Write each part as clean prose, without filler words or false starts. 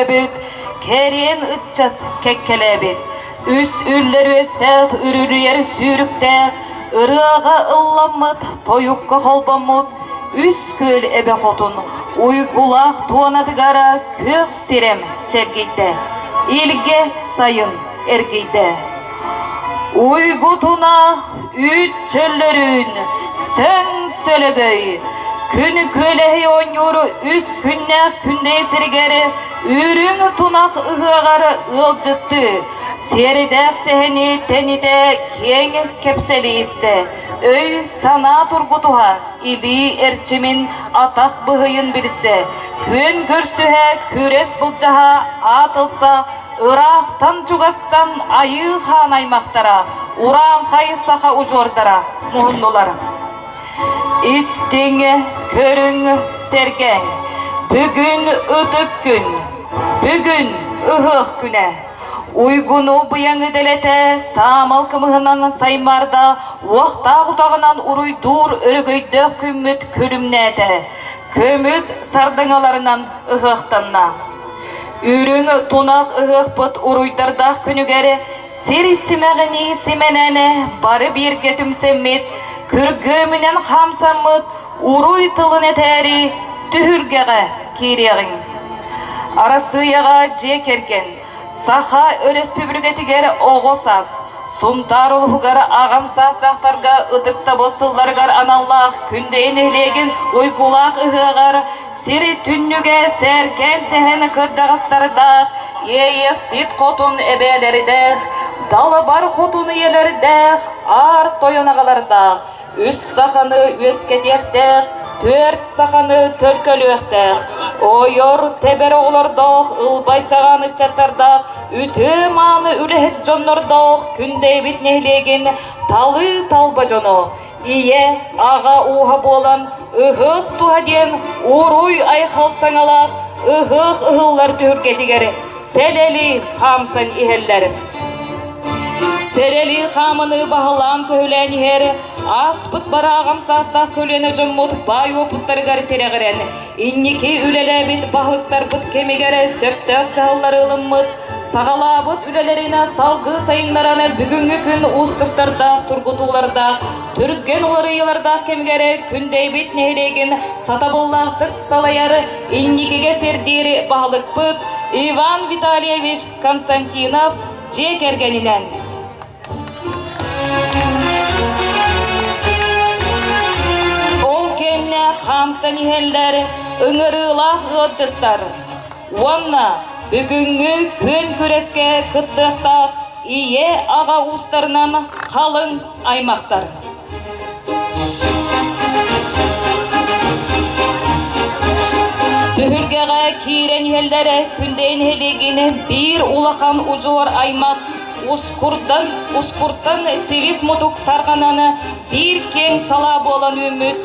Эбит, кэриэн ыччат кэккэлээбит, үс үллэр үөстээх үрүлүйэр сүүрүктээх, ырыаҕа ылламмыт, тойукка холбоммут үс күөл эбэ хотун уйгулаах туонатыгар күөх сирэм чэлгийдэ, илгэ сайын эргийдэ. Уйгутунах үүт чөллөрүүн, сөҥ сөлөгөй, күн күөлэһи оонньуур үс күннээх күндэй сиригэр үрүҥ тунах ыһыаҕар ыалдьыттыы, сиэридээх сэһэни тэнитэ киэҥ кэпсэли истэ, өй-санаа тургутуһа, илии эрчимин, атах быһыйын билсэ, күөн көрсүһэ, күрэс былдьаһа, аатылса, Ыраахтан-чугастан Айыы хаан аймахтара, урааҥхай саха удьуордара муһуннулар. Истиҥ, көрүҥ, сэргээҥ. Бүгүн ытык күн, бүгүн ыһыах күнэ. Уйгуну быйаҥы дэлэтэ, саамал кымыһынан саймаарда, уохтаах утаҕынан уруйдуур өрөгөйдөөх күммүт күлүмнээтэ, көмүс сардаҥаларынан ыһыахтанна. Үрүҥ тунах ыһыахпыт уруйдардаах күнүгэр сир симэҕинии симэнэн бары бииргэ түмсэммит, күргүөмүнэн хаамсаммыт уруй тылын этээри түһүлгэҕэ киириэҕиҥ. Арассыыйаҕа дьиэ кэргэн, Саха Өрөспүүбүлүкэтигэр оҕо саас, Сунтаар улууһугар аҕам саастаахтарга ытыктабыл сылларыгар аналлаах Күндэйи нэһилиэгин уйгулаах ыһыаҕар сир түннүгэ сээркээн сэһэн кырдьаҕастардаах, Иэйэхсит хотун эбээлэрдээх, далабар хотун ийэлэрдээх, аар тойон аҕалардаах, үс саханы үөскэтиэхтээх, түөрт саханы төлкөлүөхтээх, ойор тэбэр оҕолордоох, ылбай чаҕаан ыччаттардаах, үтүө-мааны үлэһит дьоннордоох Күндэйбит нэһилиэгин талыы-талба дьоно, ийэ, аҕа ууһа буолан ыһыах туһа диэн уруй-айхал саҥалаах ыһыах ыһыллар түһүлгэтигэр сэлэлии хаамсан иһэллэр. Сэлэлии хааманы баһылаан-көһүлээн иһэр ааспыт барааҕам саастаах көлүөнэ дьоммут баай уопуттарыгар тирэҕирэн, инники үлэлээбит баһылыктарбыт кэмигэр сөптөөх дьаһаллары ылыммыт, саҕалаабыт үлэлэрин салгыы сайыннаран бүгүҥҥү күн уустуктардаах, тургутуулардаах, түргэн уларыйыылардаах кэмигэр Күндэйбит нэһилиэгин сатабыллаахтык салайар инникигэ сирдиир баһылыкпыт Иван Витальевич Константинов дьиэ кэргэнинэн. Ол кэмҥэ хаамсан иһэллэр ыҥырыылаах ыалдьыттар уонна бүгүҥҥү күөн күрэскэ кыттыахтаах ийэ-аҕа уустарынан халыҥ аймахтар. Түһүлгэҕэ киирэн иһэллэрэ Күндэйин нэһилиэгин биир улахан удьуор аймах ускурдан ускуртан силис мутук тарҕанан биир киэҥ салаа буолан үүммүт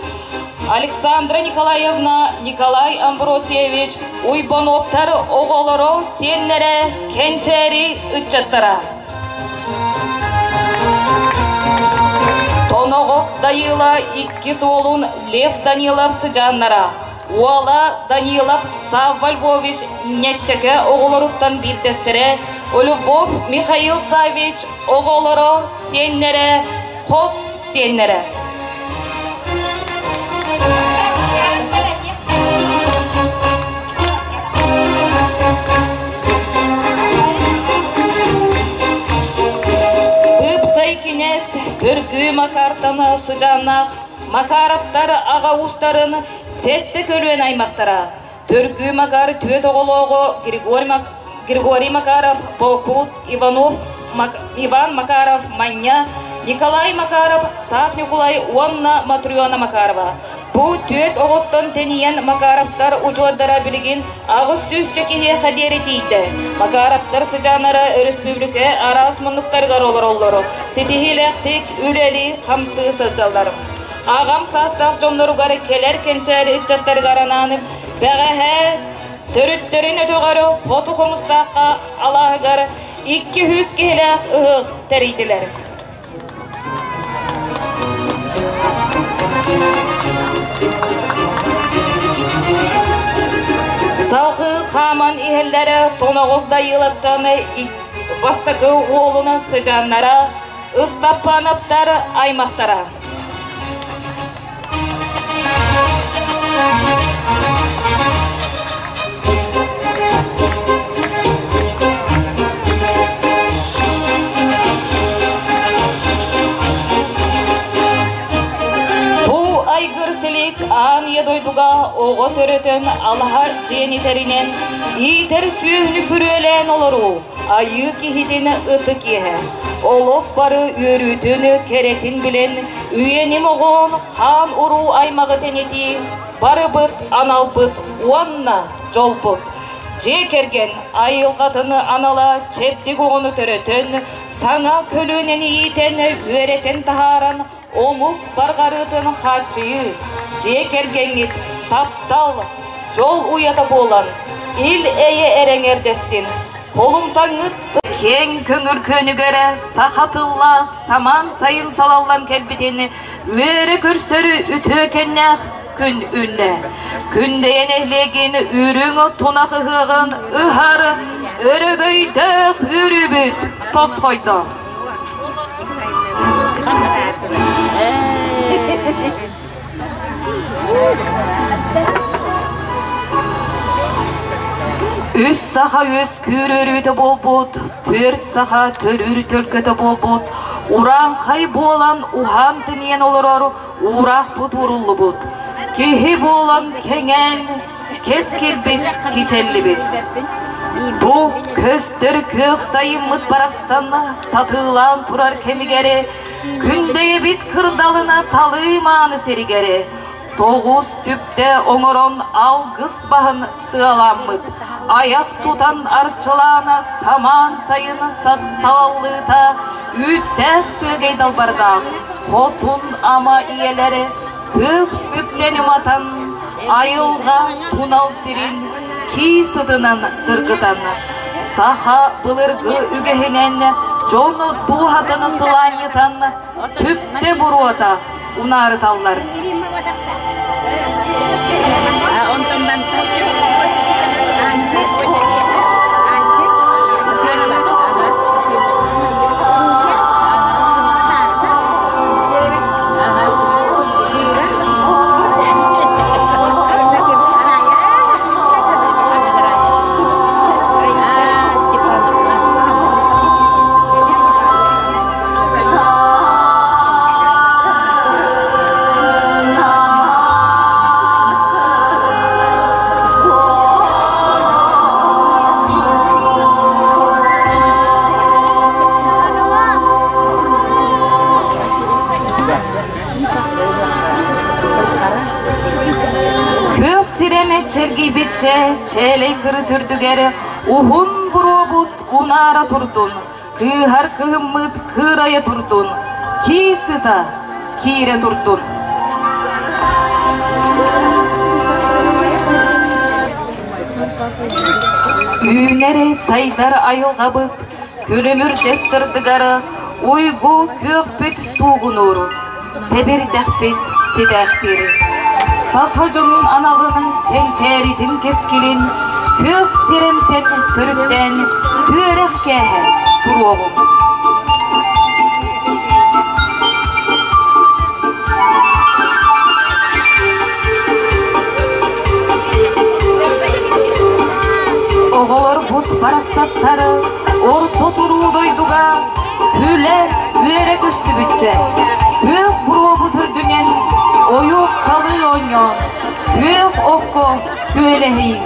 Александра Николаевна, Николай Амбросьевич Уйбонуоптар оҕолоро, сиэннэрэ, кэнчээри ыччаттара. Тоноҕос Дайыыла иккис уолун Лев Данилов сыдьааннара, уола Данилов Савва Львович Ньэччэкэ оҕолоруттан биирдэстэрэ, Любовь Михаил Саввич оҕолоро, сиэннэрэ, хос сиэннэрэ. Ыпсай кинээс Төргүү Макартан сыдьааннаах Макаровтар аҕа уустарын сэттэ көлүөн аймахтара Төргүү Макар түөрт оҕолооҕо Григорий Макаров, Бокут Иванов, Иван Макаров, Манньа, Николай Макаров, Саах Ньукулай уонна Матрена Макарова. Бу түөрт оҕоттон тэнийэн Макаровтар удьуордара билигин 800 киһиэхэ диэри тиийдэ. Макаровтар сыдьааннара өрөспүүбүлүкэ араас муннуктарыгар олороллор, ситиһиилээхтик үлэлии-хамсыы сылдьаллар. Аҕам саастаах дьонноругар кэлэр кэнчээри ыччаттарыгар анаан бэҕэһээ төрүттэрин өтөҕөр Хоту Хомустаахха алааһыгар 200 киһилээх ыһыах тэрийдилэр. Салгыы. хааман иһэллэрэ тоноҕос Дайыылаттан бастакы уолунан сыдьааннара Ыстаппаанаптар аймахтара. Бу айгыр силик аан ийэ дойдуга оҕо төрөтөн алаһа дьиэни тэринэн, иитэр сүөһүнү күрүөлээн олоруу айыы киһитин ытык иэһэ. Олох бары үөрүүтүн, кэрэтин билэн, үйэни моҕоон, хаан уруу аймаҕы тэнитии барыбыт аналбыт уонна дьолбут. Дьиэ кэргэн айылҕатын анала чэбдик оҕону төрөтөн, саҥа көлүөнэни иитэн, үөрэтэн таһааран, омук барҕарыытын хааччыйыы, дьиэ кэргэҥҥит таптал, дьол уйата буолан, ил-эйэ эрэҥэрдэстин, холумтаҥҥыт киэҥ көҥүл күөнүгэр саха тыллаах самаан сайын салаллан кэлбитин үөрэ көрсөрү үтүөкэннээх күн үүннэ. Күндэйэ нэһилиэгин үрүҥ тунах ыһыаҕын ыһар өрөгөйдөөх үөрүүбүт тосхойдо. Үс саха үөскүүр өрүүтэ буолбут, түөрт саха төрүүр төлкөтө буолбут, урааҥхай буолан уһаан тэнийэн олорор уураахпыт ууруллубут, киһи буолан кэҥээн, кэскилбит кичэллибит. Бу көстөр күөх сайыммыт барахсан сатыылаан турар кэмигэр Күндэйэбит кырдалына талыы мааны сиригэр тоҕус түптэ оҥорон алгыс баһын сыаламмыт, айах тутан арчылаана самаан сайын салаллыыта үүттээх сүөгэй далбардаах хотун ама ийэлэрэ күөх түптэни уматан, айылҕа тунал сирин кии сытынан тыргытан, саха былыргы үгэһинэн дьон дууһатын сылаанньытан түптэ буруота унаарыталлар. Күөх сирэм чэргийбитчэ, чээлэй кырыс үрдүгэр уһун буруобут унаара турдун, кыыһар кыһыммыт кыырайа турдун, кии сыта киирэ турдун. Үүнэр сайдар айылҕабыт күлүмүрдэс сырдыгар уйгу күөхпүт суугунуур, сэбирдэхпит ситээхтиир. Саха дьонун аналын кэнчээритин кэскилин күөх сирэмтэн төрүттээн түөрэх кээһэ туруоҕум. Оҕолорбут барахсаттары орто туруу дойдуга күлэ үөрэ көстүбүччэ, күөх буруобут үрдүнэн ойук халыы оонньоон, күөх окко күөлэһийиҥ.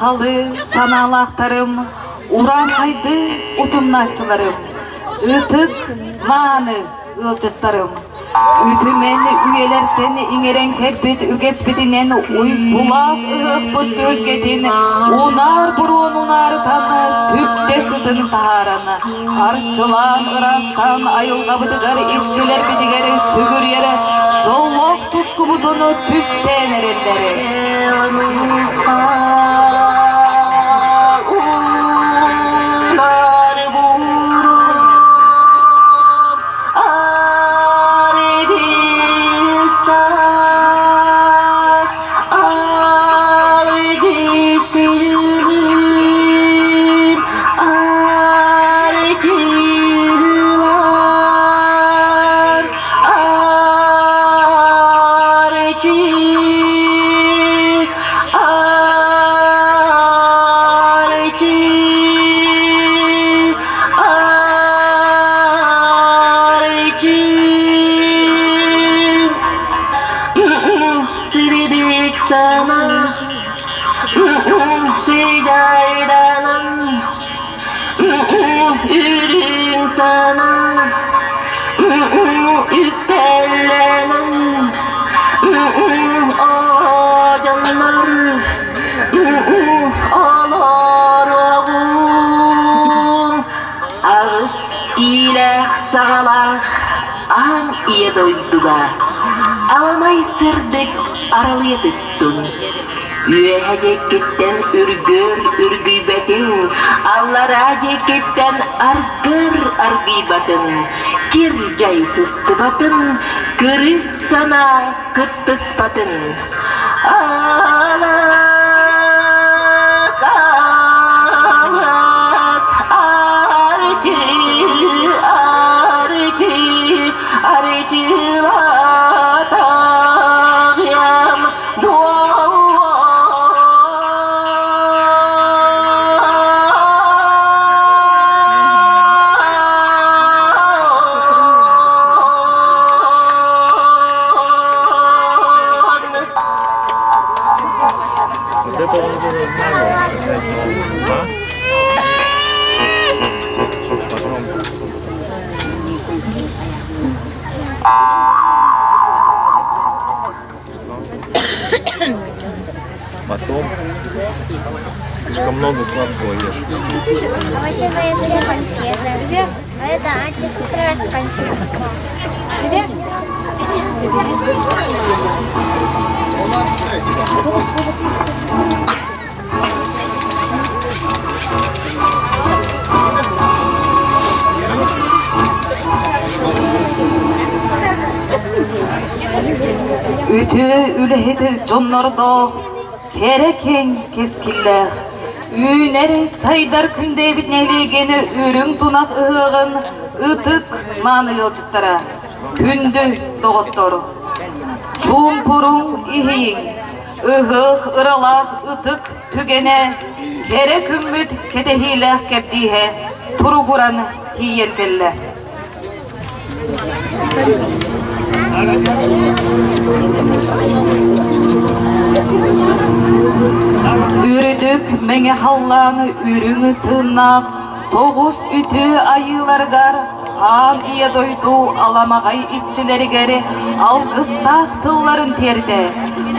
Сахалыы санаалаахтарым, урааҥхайдыы утумнааччыларым, ытык мааны ыалдьыттарым, үтүмэн үйэлэртэн иҥэрэн кэлбит үгэспитинэн уйгулаах ыһыахпыт түһүлгэтин унаар буруон унаарытан түптэ сытын таһааран, арчылаан ыраастаан айылҕабытыгар иччилэрбитигэр сүгүрүйэр дьоллоох тускубутун түстээн эрэллэр. Үрүҥ санаа үктэллэнэн оодьоннор олороҕун аҕыс иилээх саҕалаах аан ийэ дойдуга аламай сырдык аралыйа тыттын. Үөһэ диэкиттэн үргүөр үргүйбэтин, аллараа диэкиттэн аргыр аргыйбатын, кир дьай сыстыбатын, кырыс санаа кыттыспатын. Алаас, алаас, арчы, арчы, арчылатаҕыам Вот это он уже знал, а? Потом. Потом слишком много сладкого ешь. А вообще это конфеты. А это антистресс конфеты. Үтүө үлэһит дьоннордоох, кэрэ киэҥ кэскиллээх, үүнэр сайдар күндэйбит нэһилиэгин үрүҥ тунах ыһыаҕын ытык мааны ыалдьыттара, күндү доҕоттор! Чуумпуруҥ иһийиҥ, ыһыах ыралаах ытык түгэнэ, кэрэ күммүт кэтэһиилээх кэрдииһэ туругуран тиийэн кэллэ. Үрдүк мэҥэ халлаан үрүҥ тыыннаах тоҕус үтүө айыыларыгар аан ийэ дойду аламаҕай иччилэригэр алгыстаах тылларын тиэрдэ,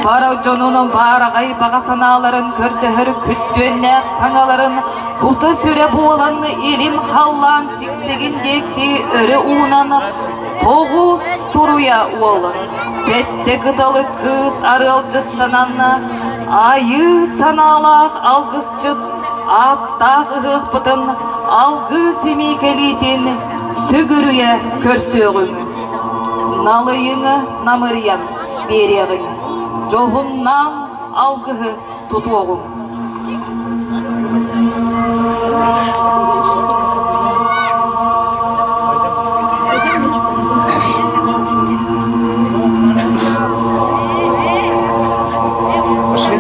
бары дьонун баараҕай баҕа санааларын көрдөһөр күттүөннээх саҥаларын кута-сүрэ буолан илин халлаан сиксигин диэки өрө уунан тоҕус туруйа уол, сэттэ кыталык кыыс арыалдьыттанан айыы санаалаах алгысчыт ааттаах ыһыахпытын алгыы симии кэлиитин сүгүрүйэ көрсүөҕүҥ. Налыйыҥы намырыйан биэриэҕиҥ, дьоһуннаан алгыһы тутуоҕуҥ. Пошли.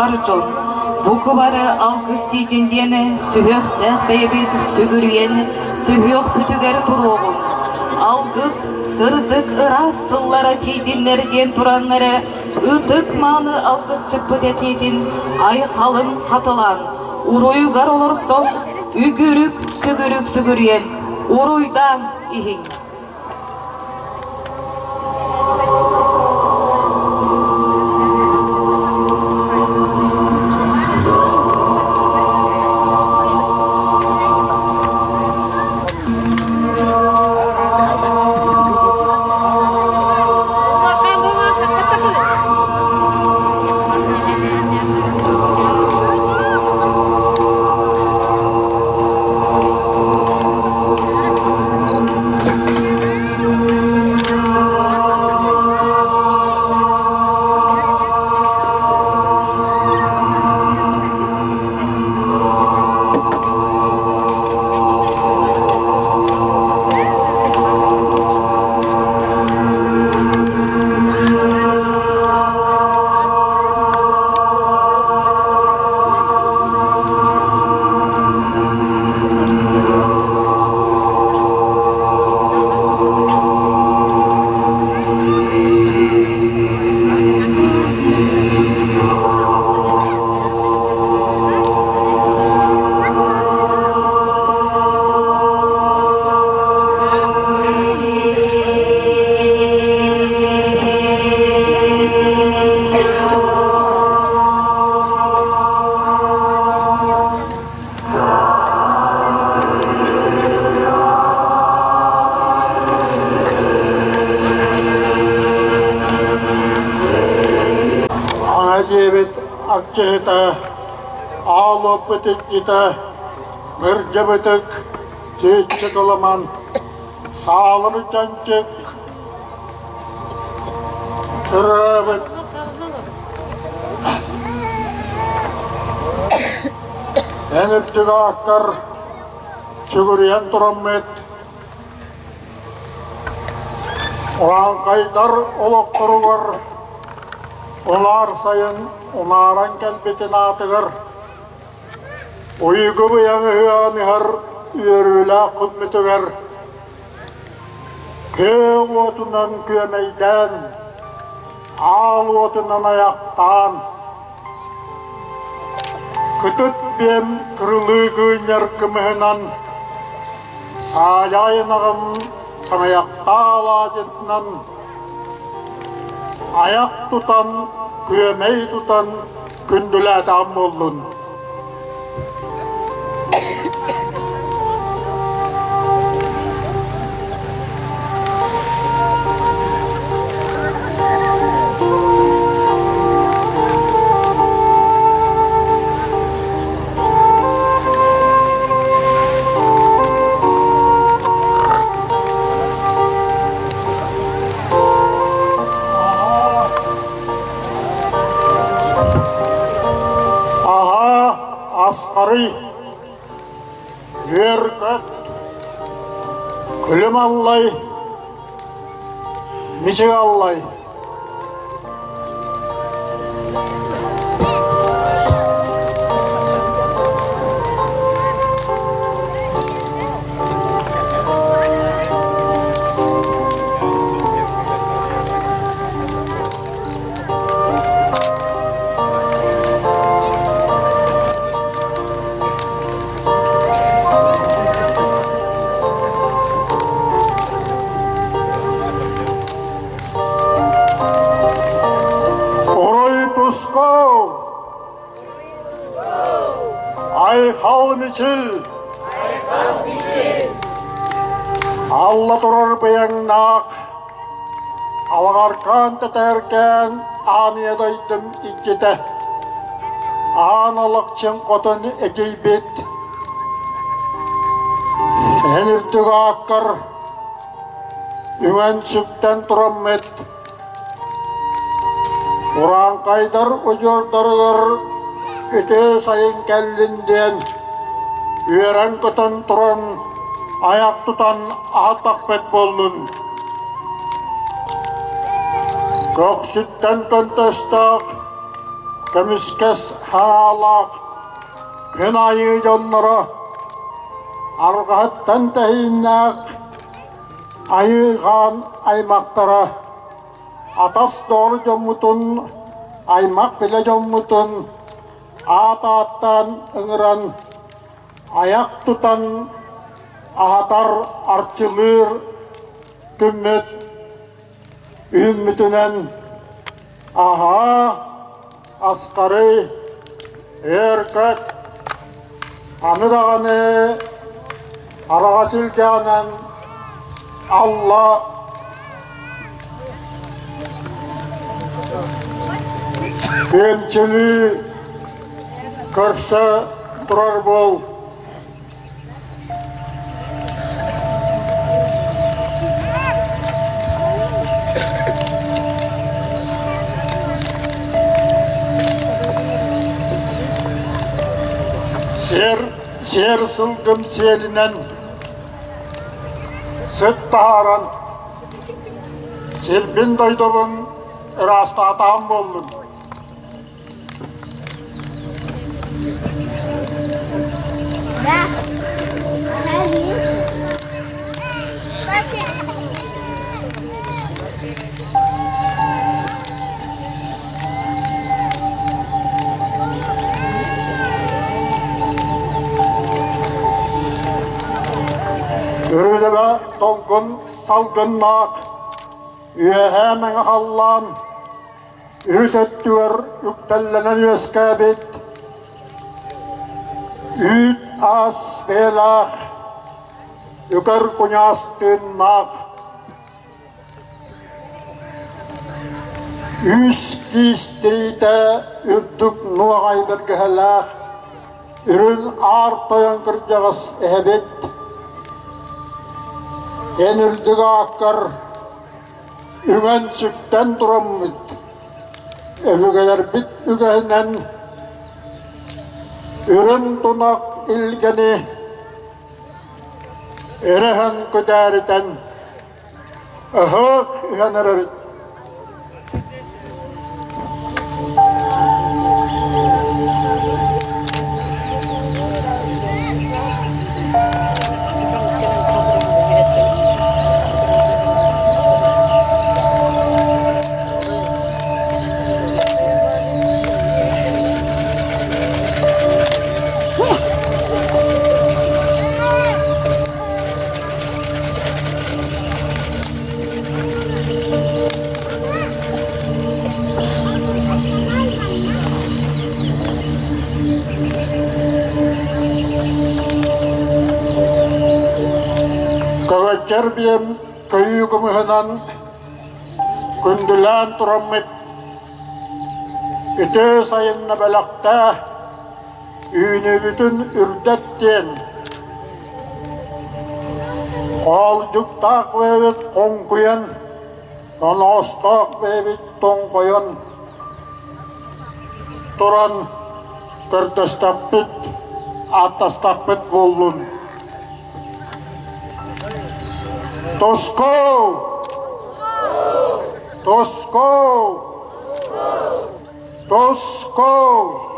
Бар дьон, бука бары алгыс тиийдин диэн сүһүөхтээх бэйэбит сүгүрүйэн сүһүөхпүтүгэр туруоҕуҥ. Алгыс сырдык ыраас тыллара тиийдиннэр диэн тураннары ытык мааны алгысчыппыт этиитин айхалын хатылаан, уруйугар олорсон, үгүрүк сүгүрүк сүгүрүйэн, уруйдаан иһиҥ. Аҥа дьиэбит арчыһыта, аал уоппут иччитэ, Мырдьабытык, Чыыччык Ылыман, Саалыр Чанчык, Ырыабыт Эн үрдүк ааккар сүгүрүйэн тураммыт Урааҥхайдар олохторугар унаар сайын унааран кэлбитин аатыгар уйгу быйаҥ ыһыаҕын ыһар үөрүүлээх күммүтүгэр Күөх уотунан күөмэйдээн, аал уотунан айахтаан, кытыт биэм кырылыы кыынньар кымыһынан, саадьаайынаҕым саҥыйахтаа алаадьытынан айах тутан, күөмэй тутан күндүлээтэҕим буоллун. Аһаа, асқарый, үөр-көт, күлүм аллай, мичик аллай. Орой тускау! Айхал мичил! Алла турар быйаҥнаах Алҕаркаан тэтэркээн ааныйа дойдум иччитэ, аан алахчын хотун эдьиийбит, эн үрдүк ааккар үҥэн-сүктэн тураммыт, урааҥхайдар удьуордарыгар үтүө сайын кэллин диэн үөрэн-көтөн туран айах тутан аһатахпыт буоллун. Көхсүттэн көнтөстөөх, Көмүскэс хаалаах күн айыы дьонноро арҕаһыттан тэһииннээх айыы хаан аймахтара атас доҕор дьоммутун, аймах билэ дьоммутун аат ааттаан ыҥыран, айах тутан аһатар, арчылыыр күммүт Үүммүтүнэн аһаа, астарый, өр-көт, аны даҕаны араҕас илгэҕинэн Алла күөмчүлүү көрсө турар буол. Сиэр, сиэр сылгым сиэлинэн сыт таһааран сирбин дойдубун ыраастаатаҕым буоллун. Өрүлэбэ долгун салгыннаах үөһээ мэҥэ халлаан Үһүс өттүгэр үктэллэнэн үөскээбит үүт аас бэйэлээх үкэр куньаас тыыннаах үс киис тириитэ үрдүк нуоҕай бэргэһэлээх үрүҥ аар тойон кырдьаҕас эһэбит эн үрдүк ааккар Үҥэн-сүктэн тураммыт, өбүгэлэрбит үгэһинэн үрүҥ тунах илгэни өрөһөн күдээритэн ыһыах ыһан эрэбит. Көбөччөр биэм көйүү кымыһынан күндүлээн тураммыт үтүө сайынна бэлэхтээ үүнүүбүтүн үрдэт диэн хоолдьуктаах бэйэбит хоҥкуйан Соноостоох бэйэбит тоҥхойон туран көрдөстөхпүт, ааттастахпыт буоллун. Тосхоо! Тосхоо! Тосхоо!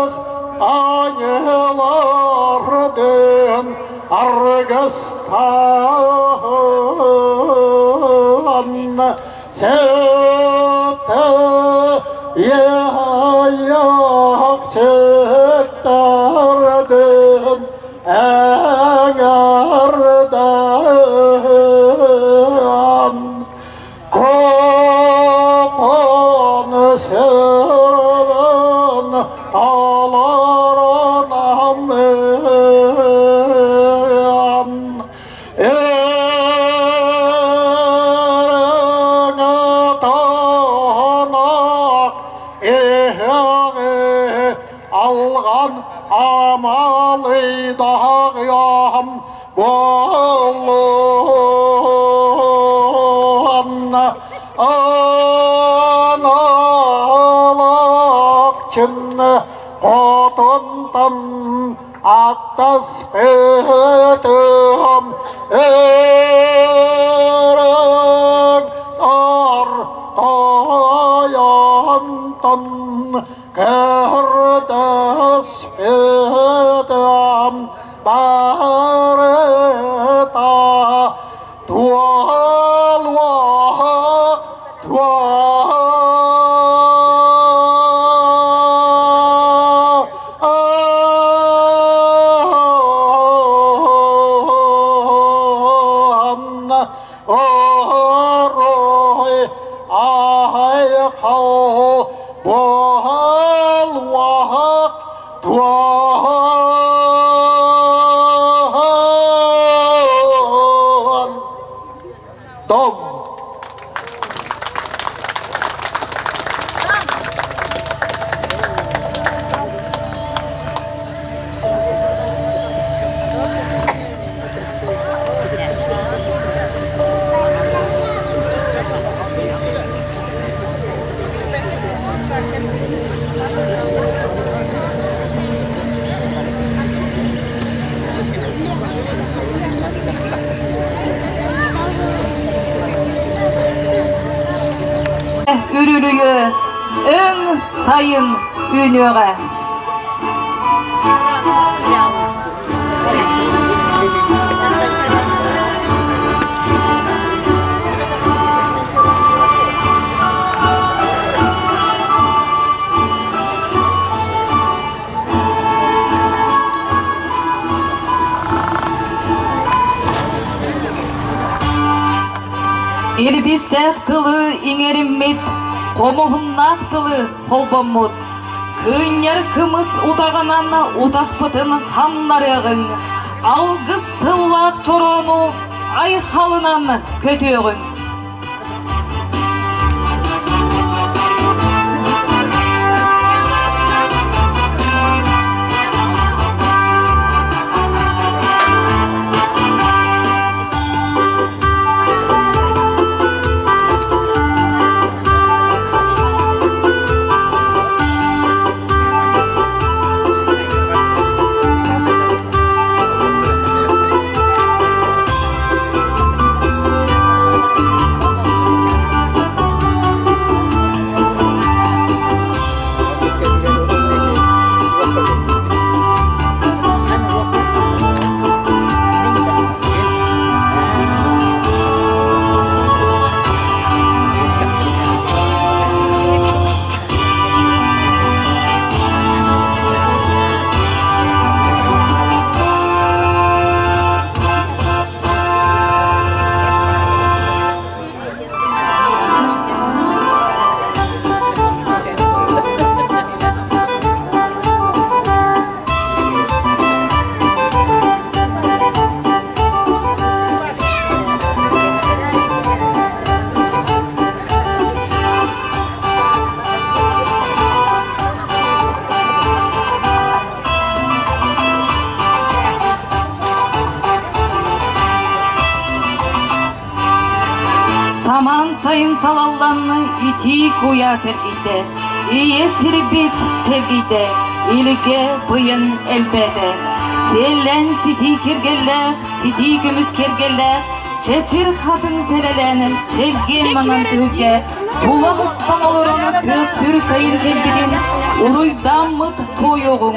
Ас ангелардын Аргыстаан Сэтэ Иэйэхситтэрдин эҥэрдээн Копон сирин таларын амыан Эрэҥэ-таанах иһэҕи алган амалыйдаҕыам буоллун Аналакчын хотунтан аттаспытым өрөг тартайантан көрдөспүтүм барыта туолуох туон Орой айқал буолуох туон Том. Үрүлүйү өҥ сайын үүнүөҕэ. Илбистээх тылы иҥэриммит, хомуһуннаах тылы холбоммут, кыынньар кымыс утаҕынан утахпытын хамнарыаҕыҥ, алгыс тыллаах чороону айхалынан көтүөҕүҥ. Самаан сайын салаллан итии куйаас эргийдэ, ийэ сирбит чэргийдэ, илгэ быйаҥ элбээтэ. Сиэллээн ситии киргэллээх, ситии көмүс киэргэллээх, чэчир хатыҥ сэлэлээн, чэлгиэн маҥан түһүлгэ, тула мустан олорон күөхтүүр сайын кэлбитин, Уруйдааммыт туойуоҕуҥ,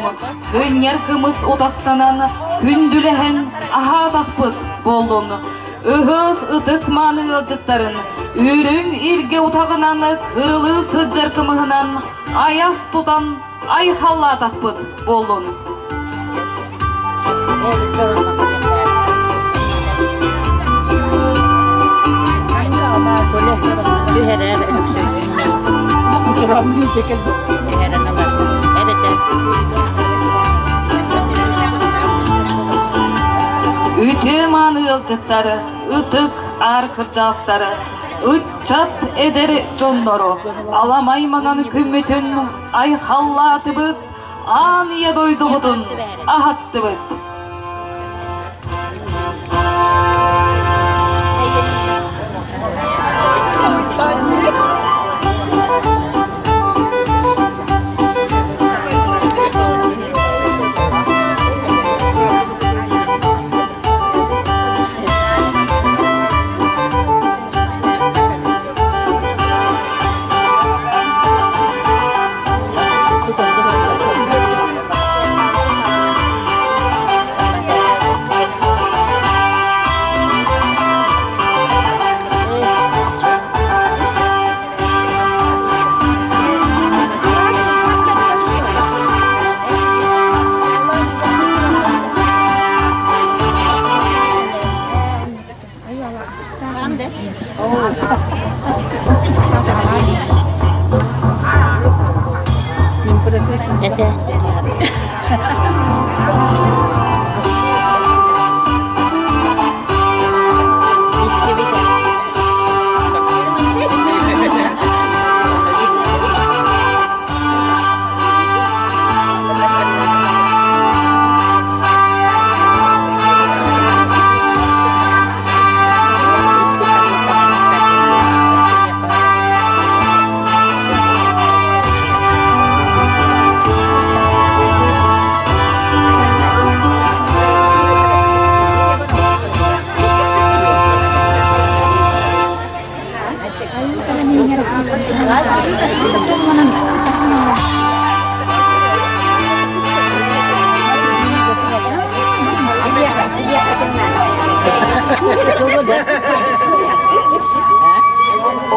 кынньар кымыс утахтанан, күндүлэһэн аһаатахпыт буоллун. Ыһыах ытык мааны ыалдьыттарын үрүҥ илгэ утаҕынан кырылыы сылдьар кымыһынан айах тутан айхаллаатахпыт буоллун. Үтүө мааны ыалдьыттары, ытык аар кырдьаҕастары, ыччат эдэр дьоннору аламай маҥан күммүтүн айхаллаатыбыт, аан ийэ дойдубутун аһаттыбыт.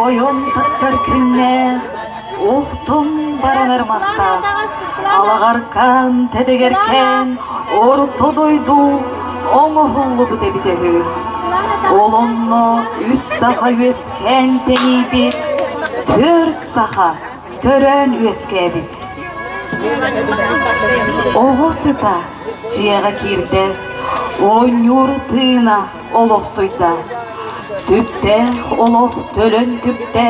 Ойон тахсар күннээх, охтон баранар мастаах, алаҕаркаан, тэтэгэркээн, орто дойду оҥоһуллубут эбитэ үһү. Ол онно үс саха үөскээн тэнийбит, түөрт саха төрөөн үөскээбит. Оҕо сыта дьиэҕэ киирдэ, оонньуур тыына олохсуйда. Түптээх олох төлөн түптэ,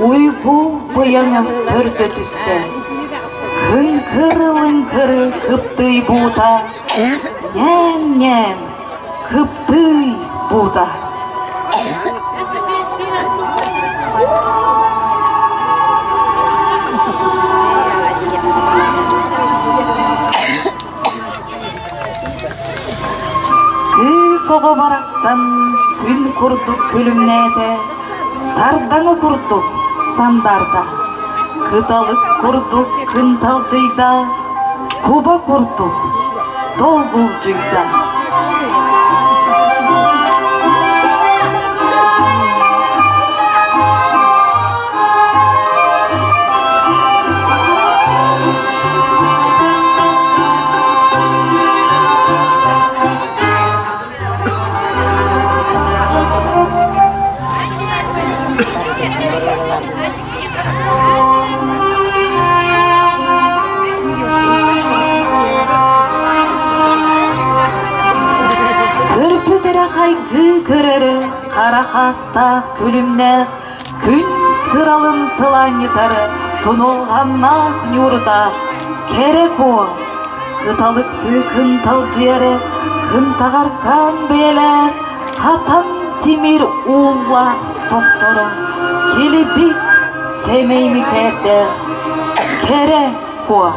уйгу быйаҥа төрдө түстэ. Кыҥкыры-лыҥкыры кыптый буута, ньээм-ньээм кыптый буута. Кыыс оҕо барахсан күн курдук күлүмнээтэ, сардаҥа курдук сандаарда, кыталык курдук кынталдьыйда, куба курдук долгулдьуйда. Көрбүт эрэ хайгыы көрөрө, хара хаастаах күлүмнээх, күн сыралын сылаанньытары, тунулҕаннаах ньуурдаах, кэрэ куо, кыталыктыы кынталдьыйары, кынтаҕаркаан бэйэлээх, хатан тимир ууллаах тохторо, килибик сэмэй мичээрдээх, кэрэ куо.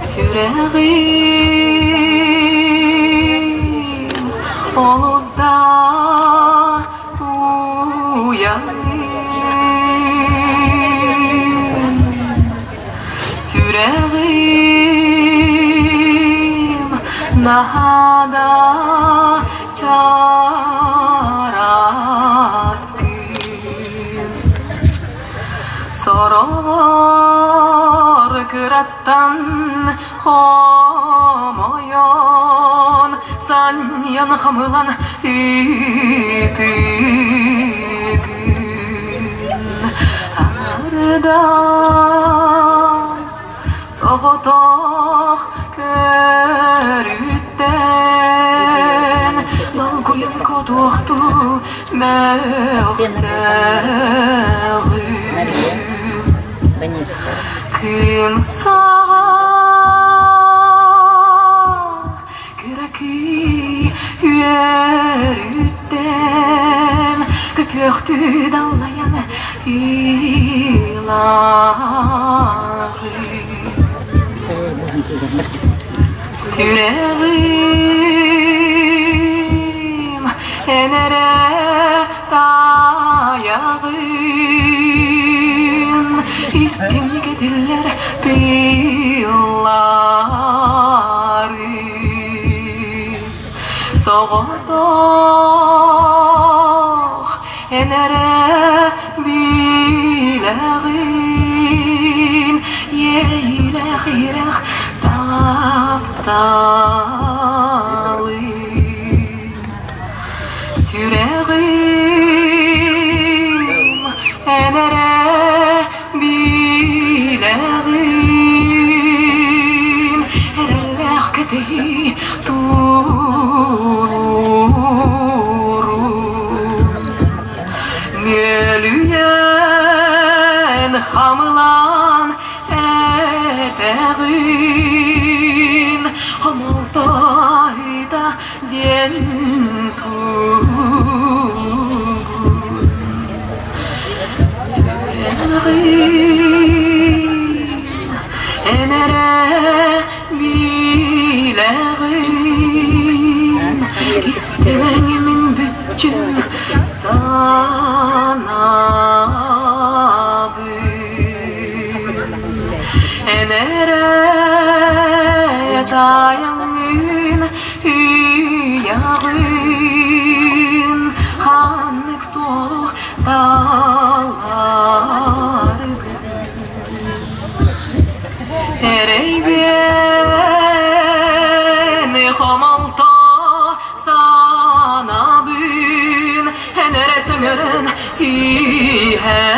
Сүрэҕим олус да уйаҥын, Сүрэҕим наһаа да чараскын. Сороҕор кыраттан хомойон, санньыйан хамылан ытыгын. Ардас соҕотох көрүттэн долгуйан котуохтуу мөхсөҕүн. Кым саҕа кыракый үөрүттэн көтүөхтүү даллайан ыылаҕын. Сүрэҕим эн эрэ таайаҕын, истиҥник этиллэр тыллары. Соҕотох эн эрэ билэҕин, иэйиилээх иһирэх тапталы. Сүрэҕим эн эрэ билэҕин, эрэллээх кэтэһии туруорун. Нүөлүйэн хамылаан этэҕин, хомолтойда диэн тугун. Сүрэҕим эн эрэ билэҕин, кистэлэҥмин бүччүм санаабын. Эн эрэ таайаҥҥын ыйаҕын, ханнык суолу таларгын. Эрэйбин хомолто санабын, эн эрэ сөҥөрөн иһэҕин.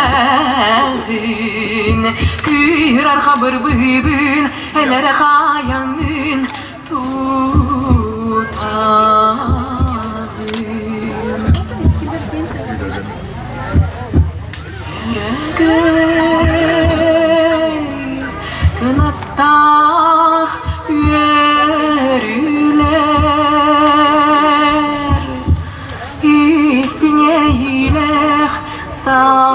Кыырар хабыр быһыыбын, эн эрэ хаайаҥҥын тутаҕын. Өрөгөй кынаттаах үөрүүлэр истиҥ эйиилээх санаалар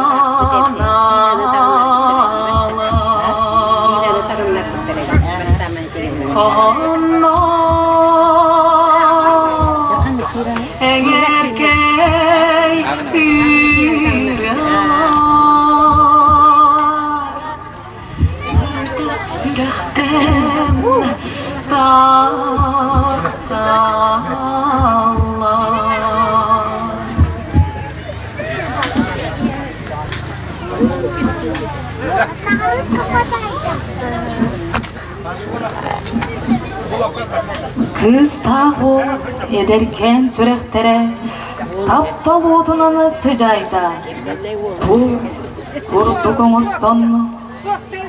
Онно эҥэркэй ырыалар сүрэхтэн тахсаллар. Кыыстаах уол эдэркээн сүрэхтэрэ таптал уотунан сыдьаайда. Бу курдук оҥостон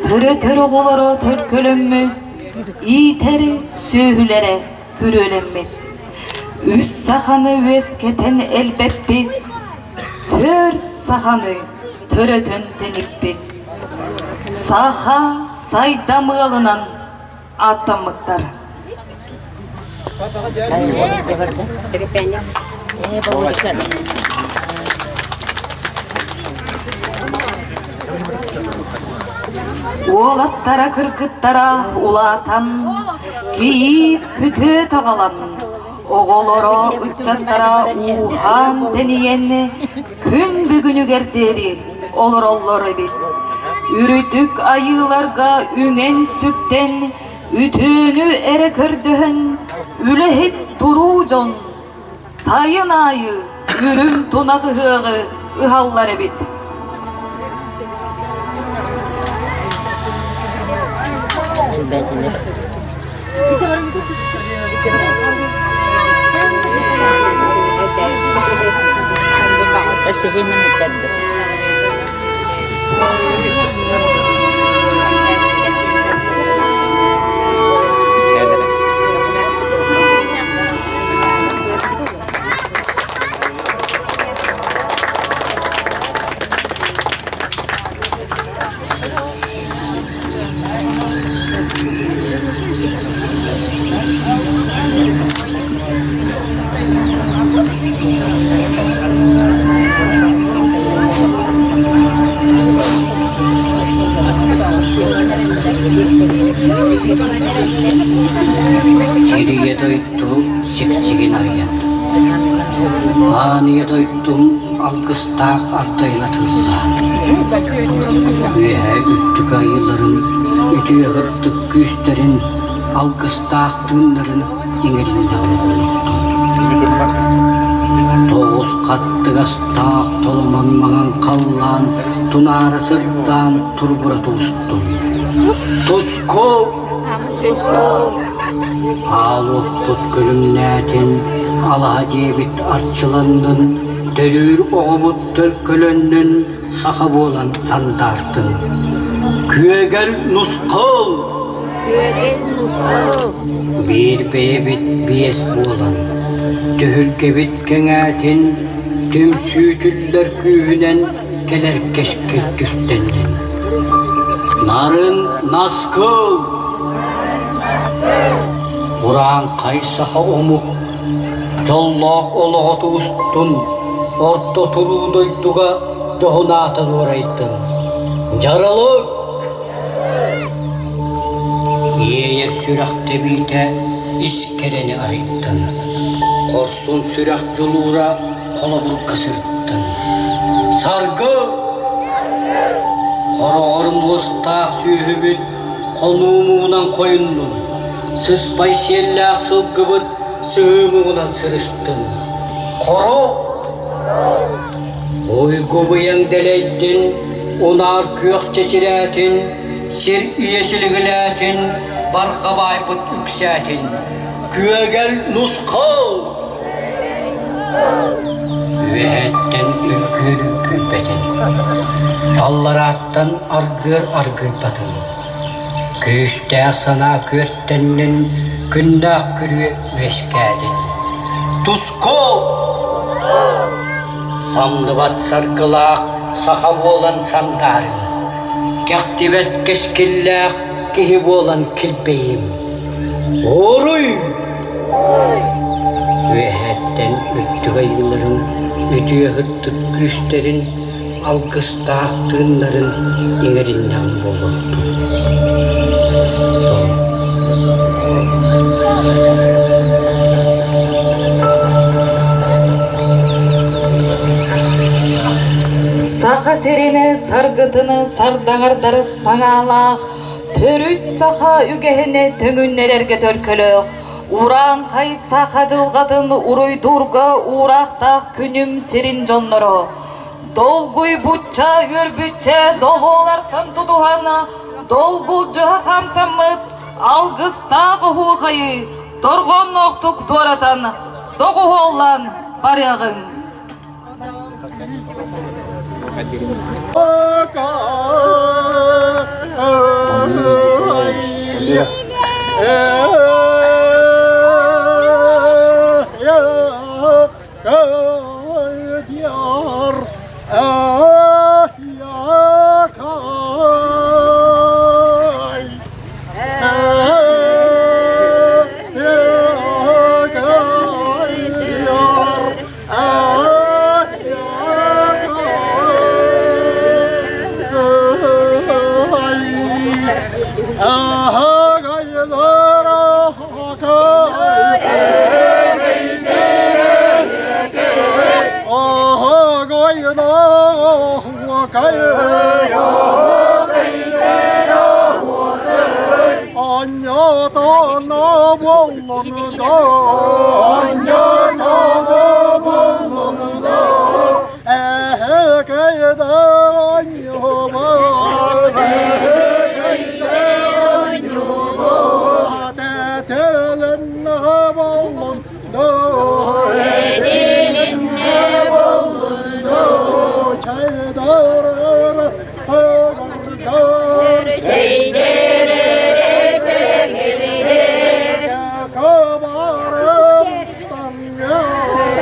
төрөтөр оҕолоро төлкөлөммүт, иитэр сүөһүлэрэ күрүөлэммит. Үс саханы үөскэтэн элбэппит, түөрт саханы төрөтөн тэниппит. Саха сайдам ыалынан ааттаммыттар. Уолаттара кыргыттара улаатан, кийиит күтүөт аҕалан, оҕолоро ыччаттара ууһаан-тэнийэн күн бүгүнүгэр диэри олороллор эбит. Үрдүк айыыларга үҥэн-сүктэн, үтүөнү эрэ көрдөһөн, үлэһит туруу дьон сайын аайы үрүҥ тунах ыһыаҕы ыһаллар эбит. Сирийэ дойду сиксигин арыйан, Аан ийэ дойдум алгыстаах ардайын атыллаан, Үөһээ үрдүк айыыларын үтүө сырдык күүстэрин алгыстаах тыыннарын иҥэриннэҕим буолуохтун. Тоҕус хаттыгастаах толомон маҥан халлаан тунаара сырдаан туругура тубустун. Туску! Аал уоппут күлүмнээтин, алаһа дьиэбит арчыланнын, төрүүр оҕобут төлкөлөннүн, саха буолан сандаартын. Күөгэл нусхал! Биир бэйэбит биэс буолан, түһүлгэбит кэҥээтин, түмсүүтүллэр күүһүнэн кэлэр кэскил түстэннин. Нарын наскыл! Урааҥхай саха омук дьоллоох олоҕо тубустун, орто туруу дойдуга дьоһун аата дуорайдын. Дьаралык! Иэйэр сүрэх тэбиитэ ис кэрэни арыйдын, хорсун сүрэх дьулуура холобурга сырыттын. Саргы! Хороҕор муостаах сүөһүбүт хонуу муҥунан хойуннун, сыспай сиэллээх сылгыбыт сыһыы муҥунан сырыстын. Хоро! Уйгу быйаҥ дэлэйдин, унаар күөх чэчирээтин, сир ийэ силигилээтин, барҕа баайбыт үксээтин. Күөгэл нусхал! Үөһэттэн үргүөр үргүйбэтин, алларааттан аргыар аргыйбатын. Күүстээх санаа күөртэннин, күннээх күрүө үөскээтин. Туску! Самныбат саргылаах саха буолан сандаарыҥ, кэхтибэт кэскиллээх киһи буолан килбэйим. Уруй! Үөһэттэн үрдүк айыыларын үтүө сыттык күүстэрин алгыстаах тыыннарын иҥэриннэҕим буолуохтун. Саха сирини саргытыны сардаҥардары саҥаалаах төрүт саха үгэһини төҥүннэрэргэ төлкөлөөх урааҥхай саха дьылҕатын уруйдуурга уураахтаах күнүм сирин дьонноро долгуйбучча үөрбүччэ долуолартан тутуһан долгулдьуһа хамсаммыт алгыстаах оһуохайы торҕонноохтук туоратан доҕуһуоллаан барыаҕыҥ.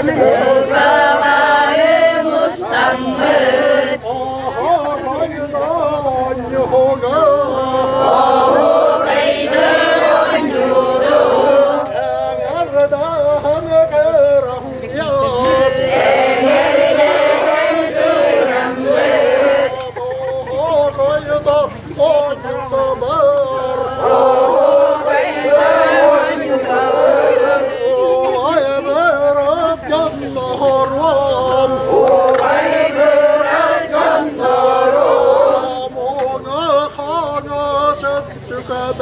Бука бары мустаммыт Оһуокайдыр оонньууру Эҥэрдэһэн кыраммыт Оһуокайга оонньуубут Убай бырат дьоннорум Уҥа-хаҥас өттүгэр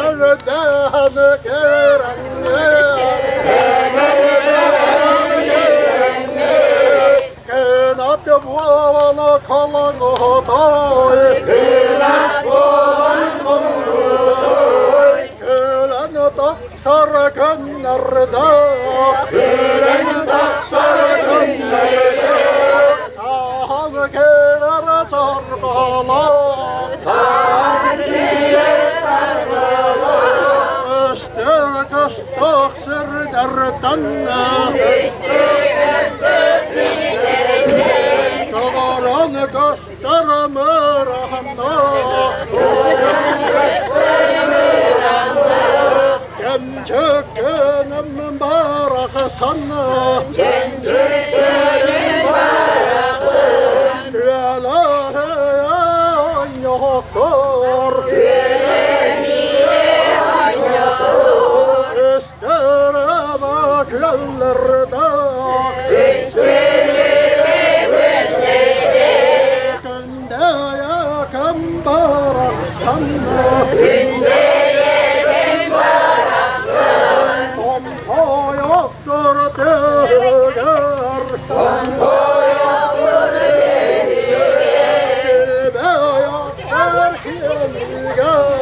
Эҥэрдэһэн киирэҥҥит Кынат буолан куллутой Күлэн тахсар күннэрдээх Саҥа киирэр саргылаах Көстө-көстө сирдэртэн Көстөр мырааннаах Чөмчөкөнүм барахсан Күөлэһийэ оонньоотур Үстүрүбэ күөллэрдээх Күндэйэ кэм барахсан Томтойохтор түһүгэр Күлбэйэхтэр төнүгэр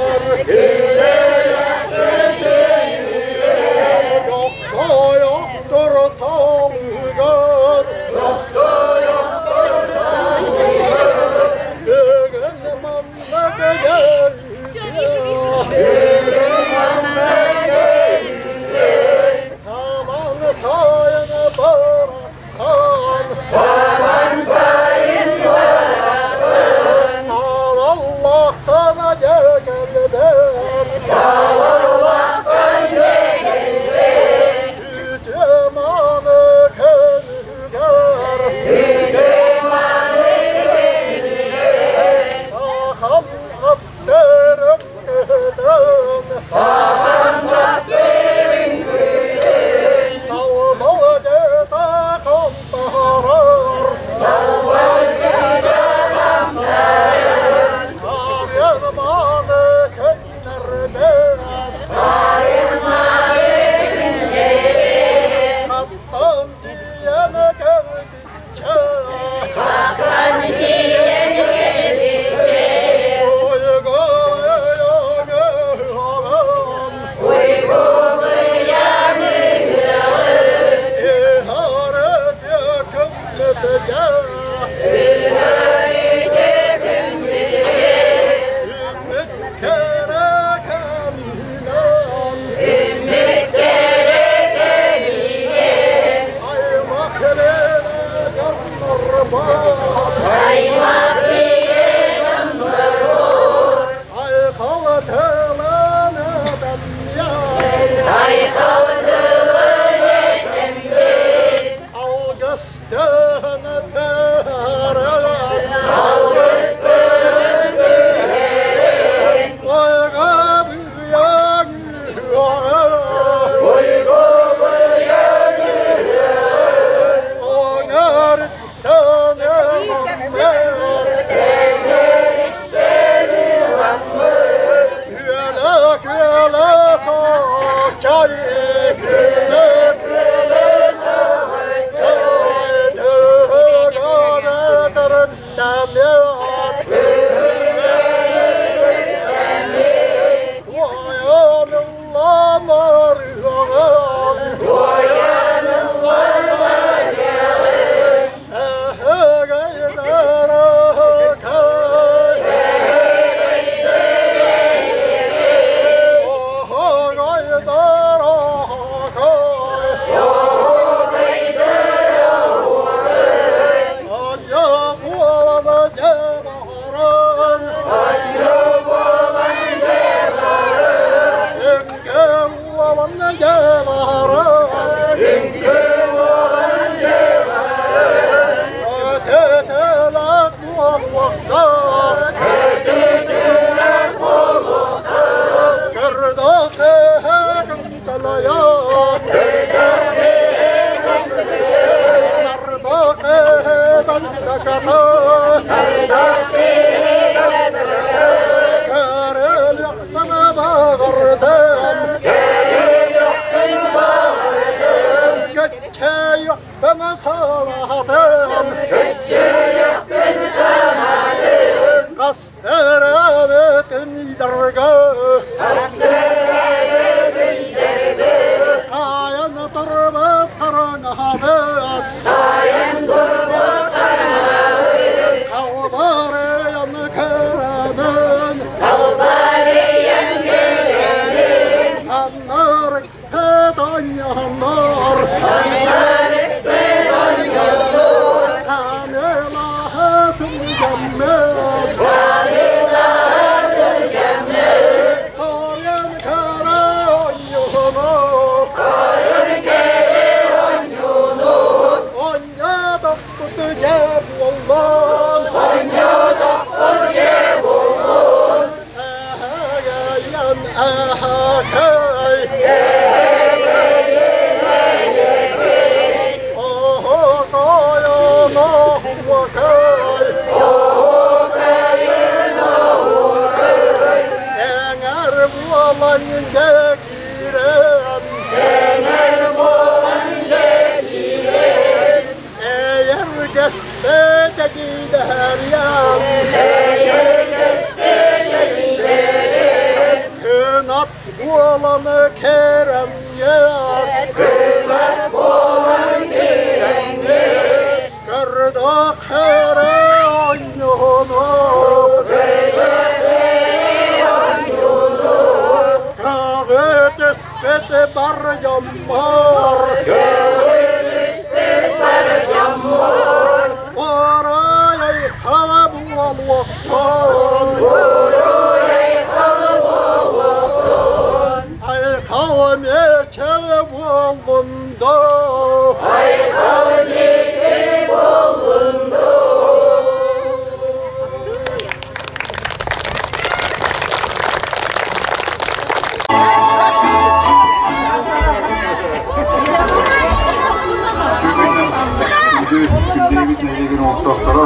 Күндэйбит нэһилиэгин олохтоохторо,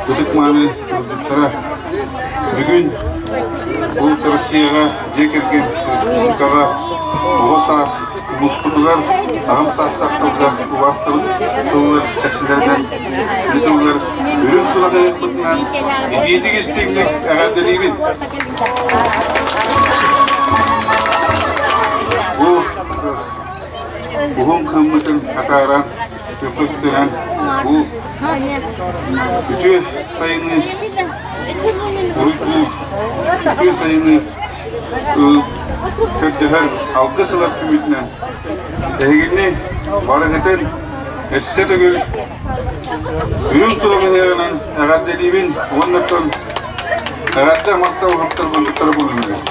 ытык-мааны ыалдьыттара бүгүн бу Россияҕа дьиэ кэргэн республикаҕа оҕо саас улууспутугар аҕам саастаахтарга убаастабыт сыллар чэрчилэринэн ыытыллар үрүҥ тураҕыахпытынан итиитик истиҥник эҕэрдэлиибин! Бу уһун кыһыммытын атааран, күртүрэн бу үтүө сайыны уруйдуу, үтүө сайыны көрдөһөр алгыс ылар күммүтүнэн эһигини барыгытын өссө төгүл үрүҥ тураҕыһыаҕынан эҕэрдэлиибин уонна эҕэрдэ махтал уһуктарбын туттара булуннум.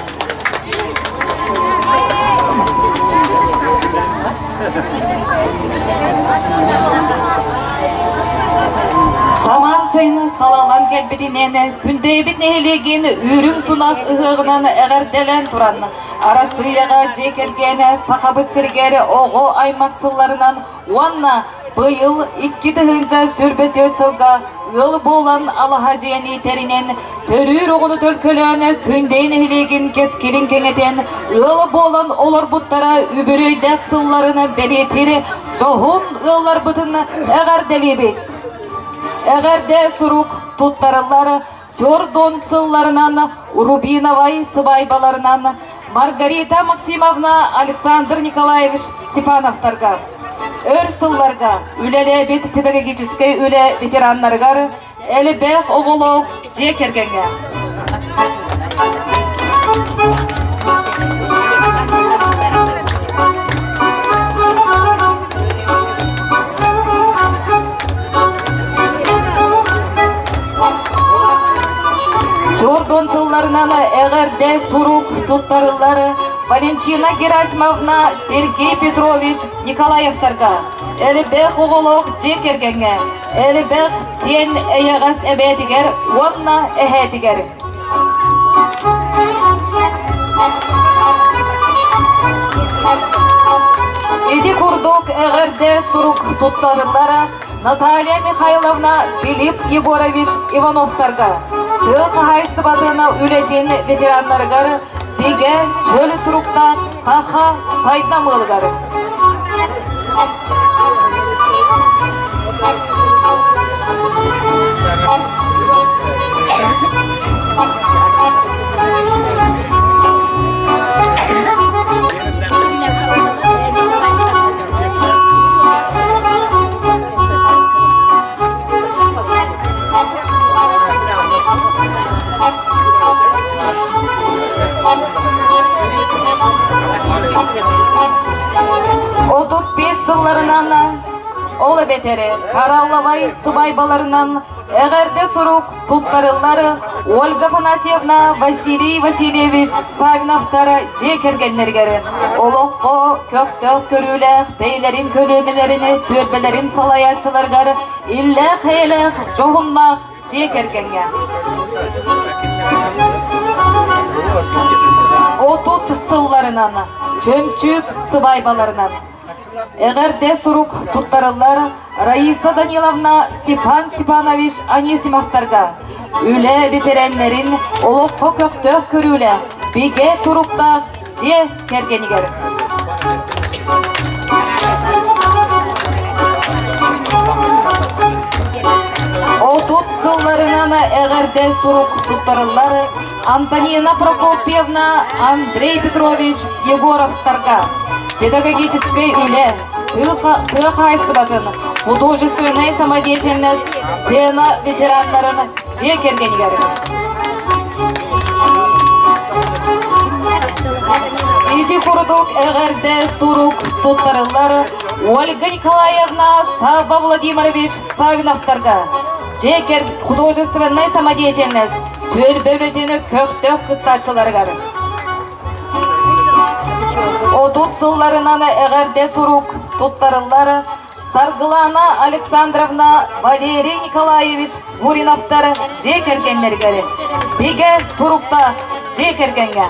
Самаан сайыны салаллан кэлбитинэн Күндэйбит нэһилиэгин үрүҥ тунах ыһыаҕынан эҕэрдэлээн туран, Арассыыйаҕа дьиэ кэргэнэ Сахабыт сиригэр оҕо аймах сылларынан уонна быйыл 2024 сылга ыал буолан алаһа дьиэни тэринэн, төрүүр оҕону төлкөлөөн Күндэйи нэһилиэгин кэскилин кэҥэтэн, ыал буолан олорбуттара үбүлүөйдээх сылларын бэлиэтиир дьоһун ыалларбытын эҕэрдэлиибит. Эҕэрдэ сурук туттарыллар Төрдон сылларынан Рубиновай сыбаайбаларынан Маргарита Максимовна Александр Николаевич Степановтарга өр сылларга үлэлээбит педагогическай үлэ ветераннарыгар элбэх оҕолоох дьиэ кэргэҥҥэ. Чордон сылларынан эҕэрдэ сурук туттарыллар Валентина Герасимовна Сергей Петрович Николаевтарга, элбэх оҕолоох дьиэ кэргэҥҥэ, элбэх сиэн эйэҕэс эбээтигэр уонна эһээтигэр. Эҕэрдэ сурук туттарыллара Наталья Михайловна Филипп Егорович Ивановтарга, тыа хаһаайыстыбатын үлэтин ветераннарыгар бигэ чөл туруктаах саха сайдам ыалыгар. 35 сылларынан ол эбэтэр Каралловай сыбайбаларынан эҕэрдэ сурук туттарыллар Ольга Афанасьевна, Василий Васильевич Савиновтар дьиэ кэргэннэригэр олоххо көхтөөх көрүүлээх бэйэлэрин көлүөнэлэрин түөлбэлэрин салайааччыларыгар иллээх-эйэлээх дьоһуннаах дьиэ кэргэҥҥэ. 30 сылларынан чөмчүүк сыбаайбаларынан Эҕэрдэ сурук туттарыллар Раиса Даниловна Степан Степанович Анисимовтарга үлэ бэтэрээннэрин олоххо көхтөөх көрүүлээх, бигэ туруктаах дьиэ кэргэнигэр. 30 сылларынан эҕэрдэ сурук туттарыллар Антонина Прокопьевна Андрей Петрович Егоровтарга педагогическай үлэ, тыа хаһаайыстыбатын, художественнай самодеятельность сцена ветераннарын дьиэ кэргэнигэр. Ити курдук эҕэрдэ сурук туттарыллар Ольга Николаевна Савва Владимирович Савиновтарга дьиэ художественнай самодеятельность түөлбэ үлэтин көхтөөх кыттааччыларыгар. 30 сылларынан эҕэрдэ сурук туттарыллар Саргылана Александровна Валерий Николаевич Гуриновтар дьиэ кэргэннэригэр бигэ туруктаах дьиэ кэргэҥҥэ.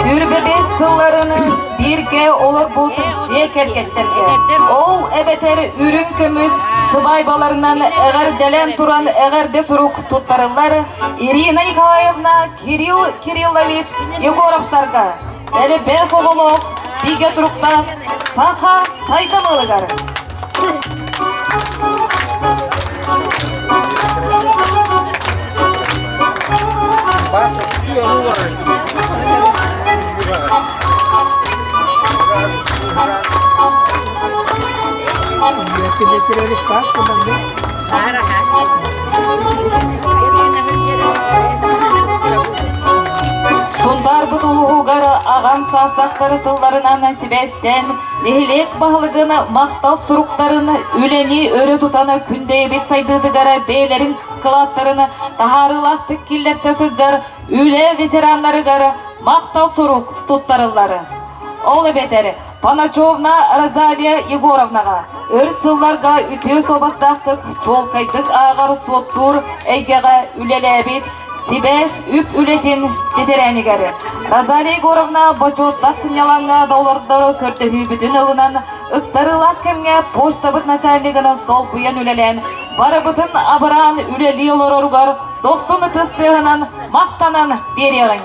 Сүрбэбис сылларын бииргэ олорбут дьиэ кэргэттэргэ ол эбэтэр үрүҥ көмүс сыбаайбаларынан эҕэрдэлээн туран эҕэрдэ сурук туттарыллар Ирина Николаевна Кирилл Кириллович Егоровтарга элбэх оҕолоох бигэ туруктаах саха сайдам ыалыгар. Сунтаарбыт улууһугар аҕам саастаахтар сылларынан сибээстээн нэһилиэк баһылыгын махтал суруктарын үлэни өрө тутан күндэйэбит сайдыытыгар бэйэлэрин кылааттарын таһаарыылаахтык киллэрсэ сылдьар үлэ ветераннарыгар махтал сурук туттарыллар. Ол эбэтэр Паначевна Розалия Егоровнаҕа өр сылларга үтүө суобастаахтык, чуолкайдык ааҕар-суоттуур эйгэҕэ үлэлээбит сибээс үп үлэтин бэтэрээнигэр Розалия Егоровна бочуоттаах сынньалаҥҥа да олордору көрдөһүүбүтүн ылынан, ыктарыылаах кэмҥэ почтабыт начальнигынан солбуйан үлэлээн, барыбытын абыраан үлэлии олороругар дохсун ытыс тыаһынан махтанан биэриэҕиҥ.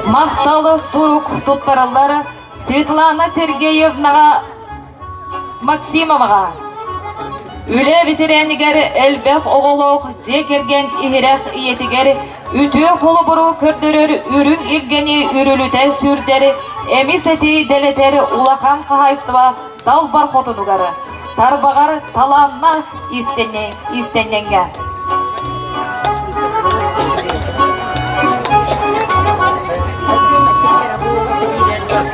Махтал сурук туттараллар Светлана Сергеевнаҕа Максимоваҕа. Үлэ ветеранигэр элбэх оҕолоох дьиэ кэргэн иһирэх ийэтигэр үтүө холобуру көрдөрөр үрүҥ илгэни үрүлүтэ сүүрдэр эмис эти дэлэтэр улахан хаһаайыстыба далбар хотунугар тарбаҕар талааннаах иистэнньэҥҥэ.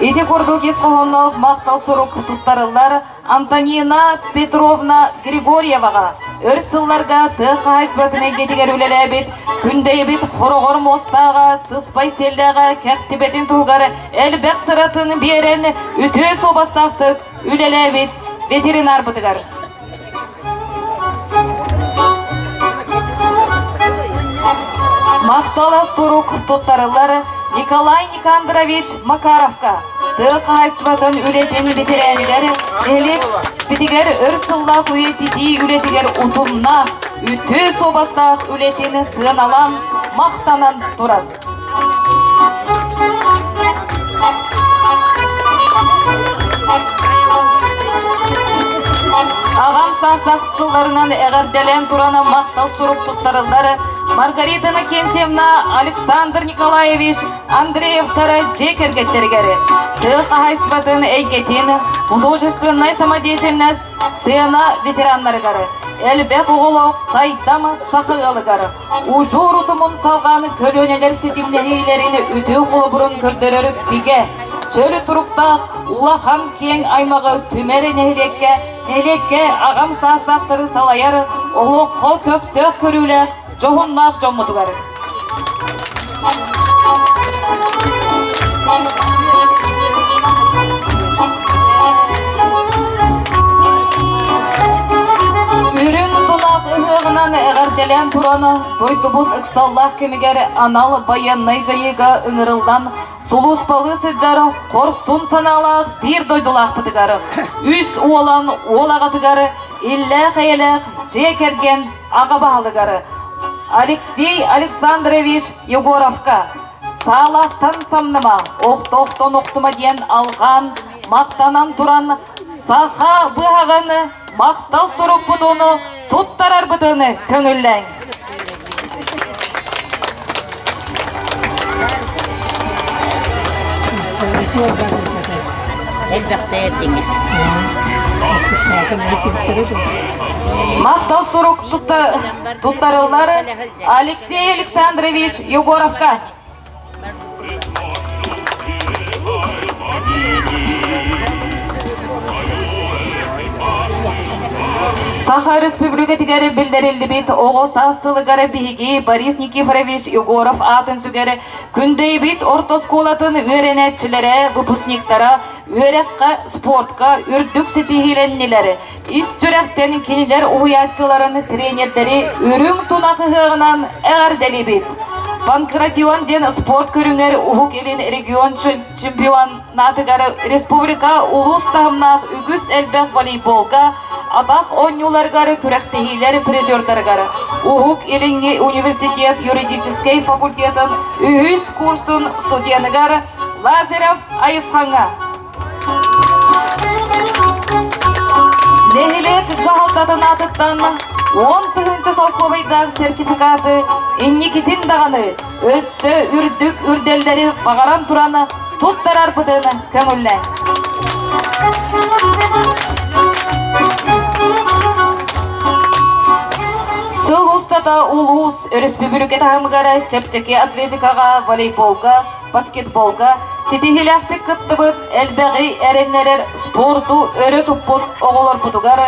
Ити курдук ис хоһоонноох махтал сурук туттарыллар Антонина Петровна Григорьеваҕа өр сылларга тыа хаһаайыстыбатын эйгэтигэр үлэлээбит Күндэйэбит хороҕор муостааҕа, сыспай сиэллээҕэ кэхтибэтин туһугар элбэх сыратын биэрэн үтүө суобастаахтык үлэлээбит ветеринарбытыгар. Махтала сурук туттарыллар Николай Никандрович Макаровка тыа хаһаайыстыбатын үлэтин ветеранигэр нэһилиэк битигэр өр сыллаах үйэтитии үлэтигэр утумнаах, үтүө суобастаах үлэтин сыаналаан, махтанан турар. Аҕам саастаах сылларынан эҕэрдэлээн туран махтал сурук туттарыллар Маргарита Иннокентьевна, Александр Николаевич Андреевтара дьиэ кэргэттэригэр тыа хаһаайыстыбатын эйгэтин художественнай самодеятельность сцена ветераннарыгар элбэх оҕолоох сайдам саха ыалыгар Удьуор утумун салҕаан көлүөнэлэр ситимнэһиилэрин үтүө холобурун көрдөрөр бигэ, чөл туруктаах улахан киэҥ аймаҕы түмэр нэһилиэккэ, нэһилиэккэ аҕам саастаахтары салайар олоххо көхтөөх көрүүлээх дьоһуннаах дьоммутугар. Үрүҥ тунах ыһыаҕынан эҕэрдэлээн туран, дойдубут ыксаллаах кэмигэр анал байыаннай дьайыыга ыҥырыллан сулууспалыы сылдьар хорсун санаалаах биир дойдулаахпытыгар, үс уолан уол аҕатыгар, иллээх-эйэлээх дьиэ кэргэн аҕа баһылыгар Алексей Александрович Егоровка саалаахтан самныма, охтоохтон охтума диэн алҕаан, махтанан туран саха быһаҕын махтал сурукпутун туттарарбытын көҥүллээҥ. Махтал сурук туттарыллар Алексей Александрович Егоровка. Саха Өрөспүүбүлүкэтигэр биллэриллибит оҕо саас сылыгар биһиги Борис Никифорович Егоров аатын сүгэр Күндэйбит орто оскуолатын үөрэнээччилэрэ, выпускниктара үөрэххэ, спортка үрдүк ситиһиилэннилэр. Ис сүрэхтэн кинилэр уһуйааччыларын, тренердэри үрүҥ тунах ыһыаҕынан эҕэрдэлиибит. Панкратион диэн спорт көрүҥэр Уһук Илин регион чемпионатыгар республика улуус таһымнаах үгүс элбэх волейболга, атах оонньууларыгар күрэхтэһиилэр призердарыгар Уһук Илиҥҥи университет юридическэй факультетын үһүс курсун студеныгар Лазарев Айысхаҥҥа. Нэһилиэк дьаһалтатын аатыттан 10 000 солкуобайдаах сертификаты инникитин даҕаны өссө үрдүк үрдэллэри баҕаран туран туттарарбытын көҥүллээҥ. Сыл устата улуус өрөспүүбүлүкэ таһымыгар чэпчэки атлетикаҕа, волейболга, баскетболга ситиһиилээхтик кыттыбыт, элбэҕи эрэннэрэр спорду өрө туппут оҕолорбутугар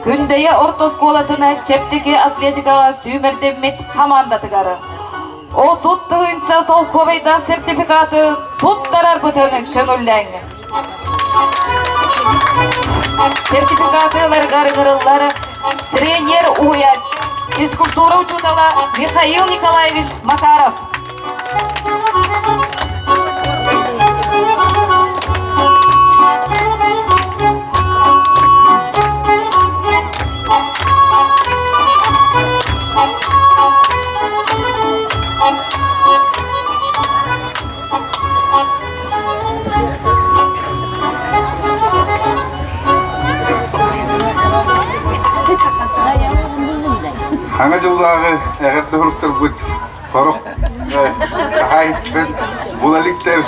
Күндэйэ орто оскуолатын чэпчэки атлетикаҕа сүүмэрдэммит хамаандатыгар 30 000 солкуобайдаах сертификаты туттарарбытын көҥүллээҥ. Сертификаты ыларыгар ыҥырыллар тренер уһуйааччы, физкультура учуутала Михаил Николаевич Макаров. Саҥа дьыллааҕы эҕэрдэ суруктарбыт сорох хаһаайыттарын була иликтэр.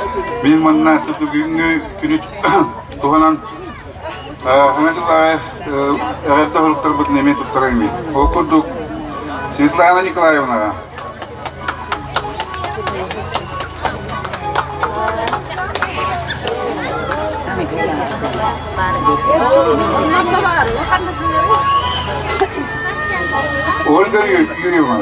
Мин манна бүгүҥҥү күнү туһанан Саҥа дьыллааҕы эҕэрдэ суруктарбытын эмиэ туттарар ини. Ол курдук Светлана Николаевнаҕа Ольга Юрьевна.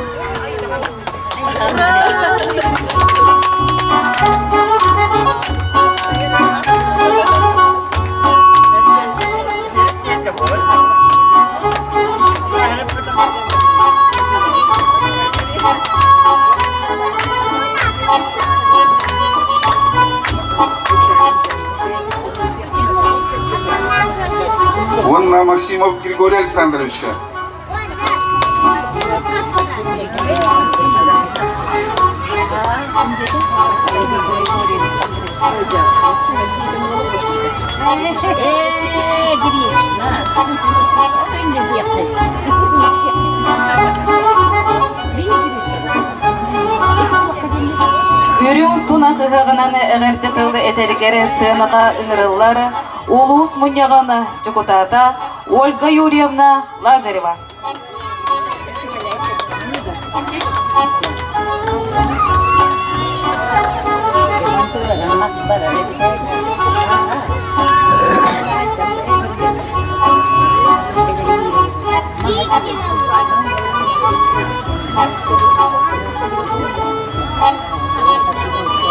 Уонна Максимов Григорий Александровичка. Үрүҥ тунах ыһыаҕынан эҕэрдэ тыл этэригэр сыанаҕа ыҥырыллар улуус мунньаҕын дьокутаата Ольга Юрьевна Лазарева.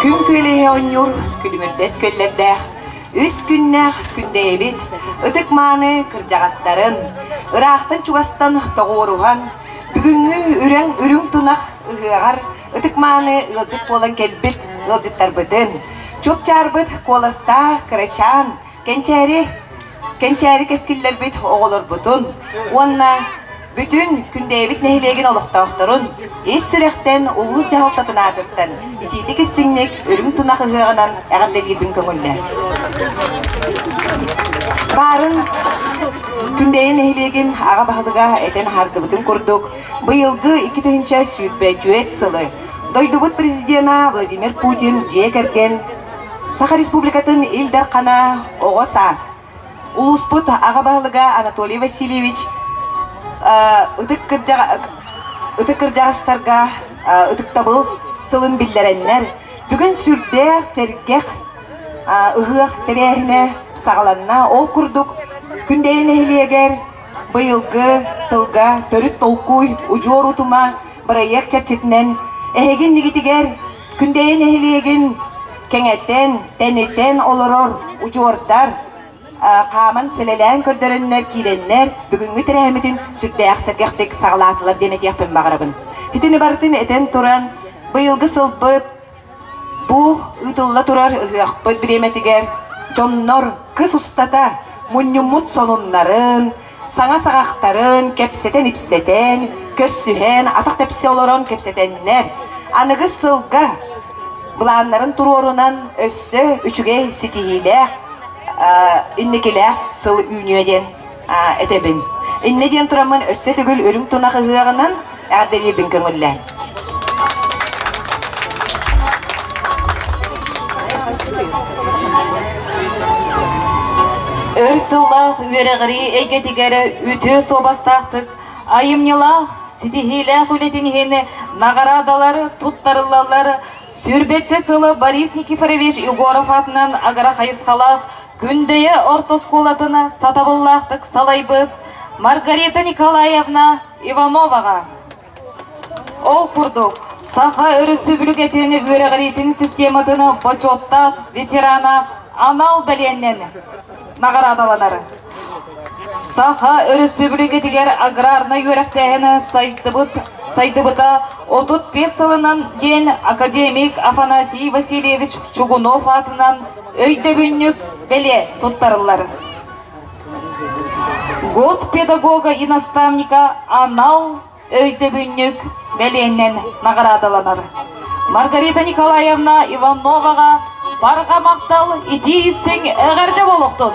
Күн күөлэһэ оонньуур күлүмүрдэс күөллэрдээх Үс күннээх күндэйэбит ытык-мааны кырдьаҕастарын, ыраахтан-чугастан тоҕуоруһан, бүгүҥҥү үрэҥ үрүҥ тунах ыһыаҕар ытык-мааны ыалдьыт буолан кэлбит ыалдьыттарбытын, чуопчаарбыт куоластаах кырачаан кэнчээри кэнчээри кэскиллэрбит оҕолорбутун уонна Бүтүн Күндэйэбит нэһилиэгин олохтоохторун ис сүрэхтэн улуус дьаһалтатын аатыттан итиитик истиҥник үрүҥ тунах ыһыаҕынан эҕэрдэлиирбин көҥүллээ. Баарын Күндэйэ нэһилиэгин аҕа баһылыга этэн аһардыбытын курдук, быйылгы 2024 сылы дойдубут президена Владимир Путин дьиэ кэргэн Саха Республикатын Ил Дархана оҕо саас Улууспут аҕа баһылыга Анатолий Васильевич ытык ытык кырдьаҕастарга ытыктабыл сылын биллэрэннэр, бүгүн сүрдээх сэргэх ыһыах тэрээһинэ саҕаланна. Ол курдук Күндэйэ нэһилиэгэр быйылгы сылга төрүт толкуй удьуор утума бырайыак чэрчитинэн эһиги иннигитигэр Күндэйэ нэһилиэгин кэҥэтэн, тэнитэн олорор удьуордар хааман сэлэлээн көрдөрөннөр киирэннэр бүгүҥҥү тэрээһиммитин сүрдээх сэргэхтик саҕалаатылар диэн этиэхпин баҕарабын. Итини барытын этэн туран, быйылгы сылбыт бу ыытылла турар ыһыахпыт бириэмэтигэр дьоннор кыс устата мунньуммут сонуннарын, саҥа саҕахтарын кэпсэтэн-ипсэтэн, көрсүһэн, атах тэпсэ олорон кэпсэтэннэр, аныгы сылга былааннарын туруорунан өссө үчүгэй ситиһиилээх, инникилээх сыл үүнүө диэн этэбин. Иннэ диэн тураммын өссө төгүл үрүҥ тунах ыһыаҕынан эҕэрдэлиирбин көҥүллээн. Өр сыллаах үөрэҕирии эйгэтигэр үтүө суобастаахтык айымньылаах, ситиһиилээх үлэтин иһин наҕараадалар туттарыллаллар. Сүүрбэччэ сылы Борис Никифорович Егоров аатынан агро хайысхалаах Күндэйэ орто оскуолатын сатабыллаахтык салайбыт Маргарита Николаевна Ивановаҕа. Ол курдук, Саха Өрөспүүбүлүкэтин үөрэҕириитин систематын бочуоттаах ветерана анал бэлиэннэн наҕараадаланар. Саха Өрөспүүбүлүкэтигэр аграрнай үөрэхтээһин сайдыбыт сайдыбыта 35 сылынан диэн академик Афанасий Васильевич Чугунов аатынан өйдөбүнньүк бэлиэ туттарыллар. Год педагога и наставника анал өйдөбүнньүк бэлиэннэн наҕараадаланар. Маргарита Николаевна Ивановаҕа барҕа махтал итии истиҥ эҕэрдэ буолуохтун!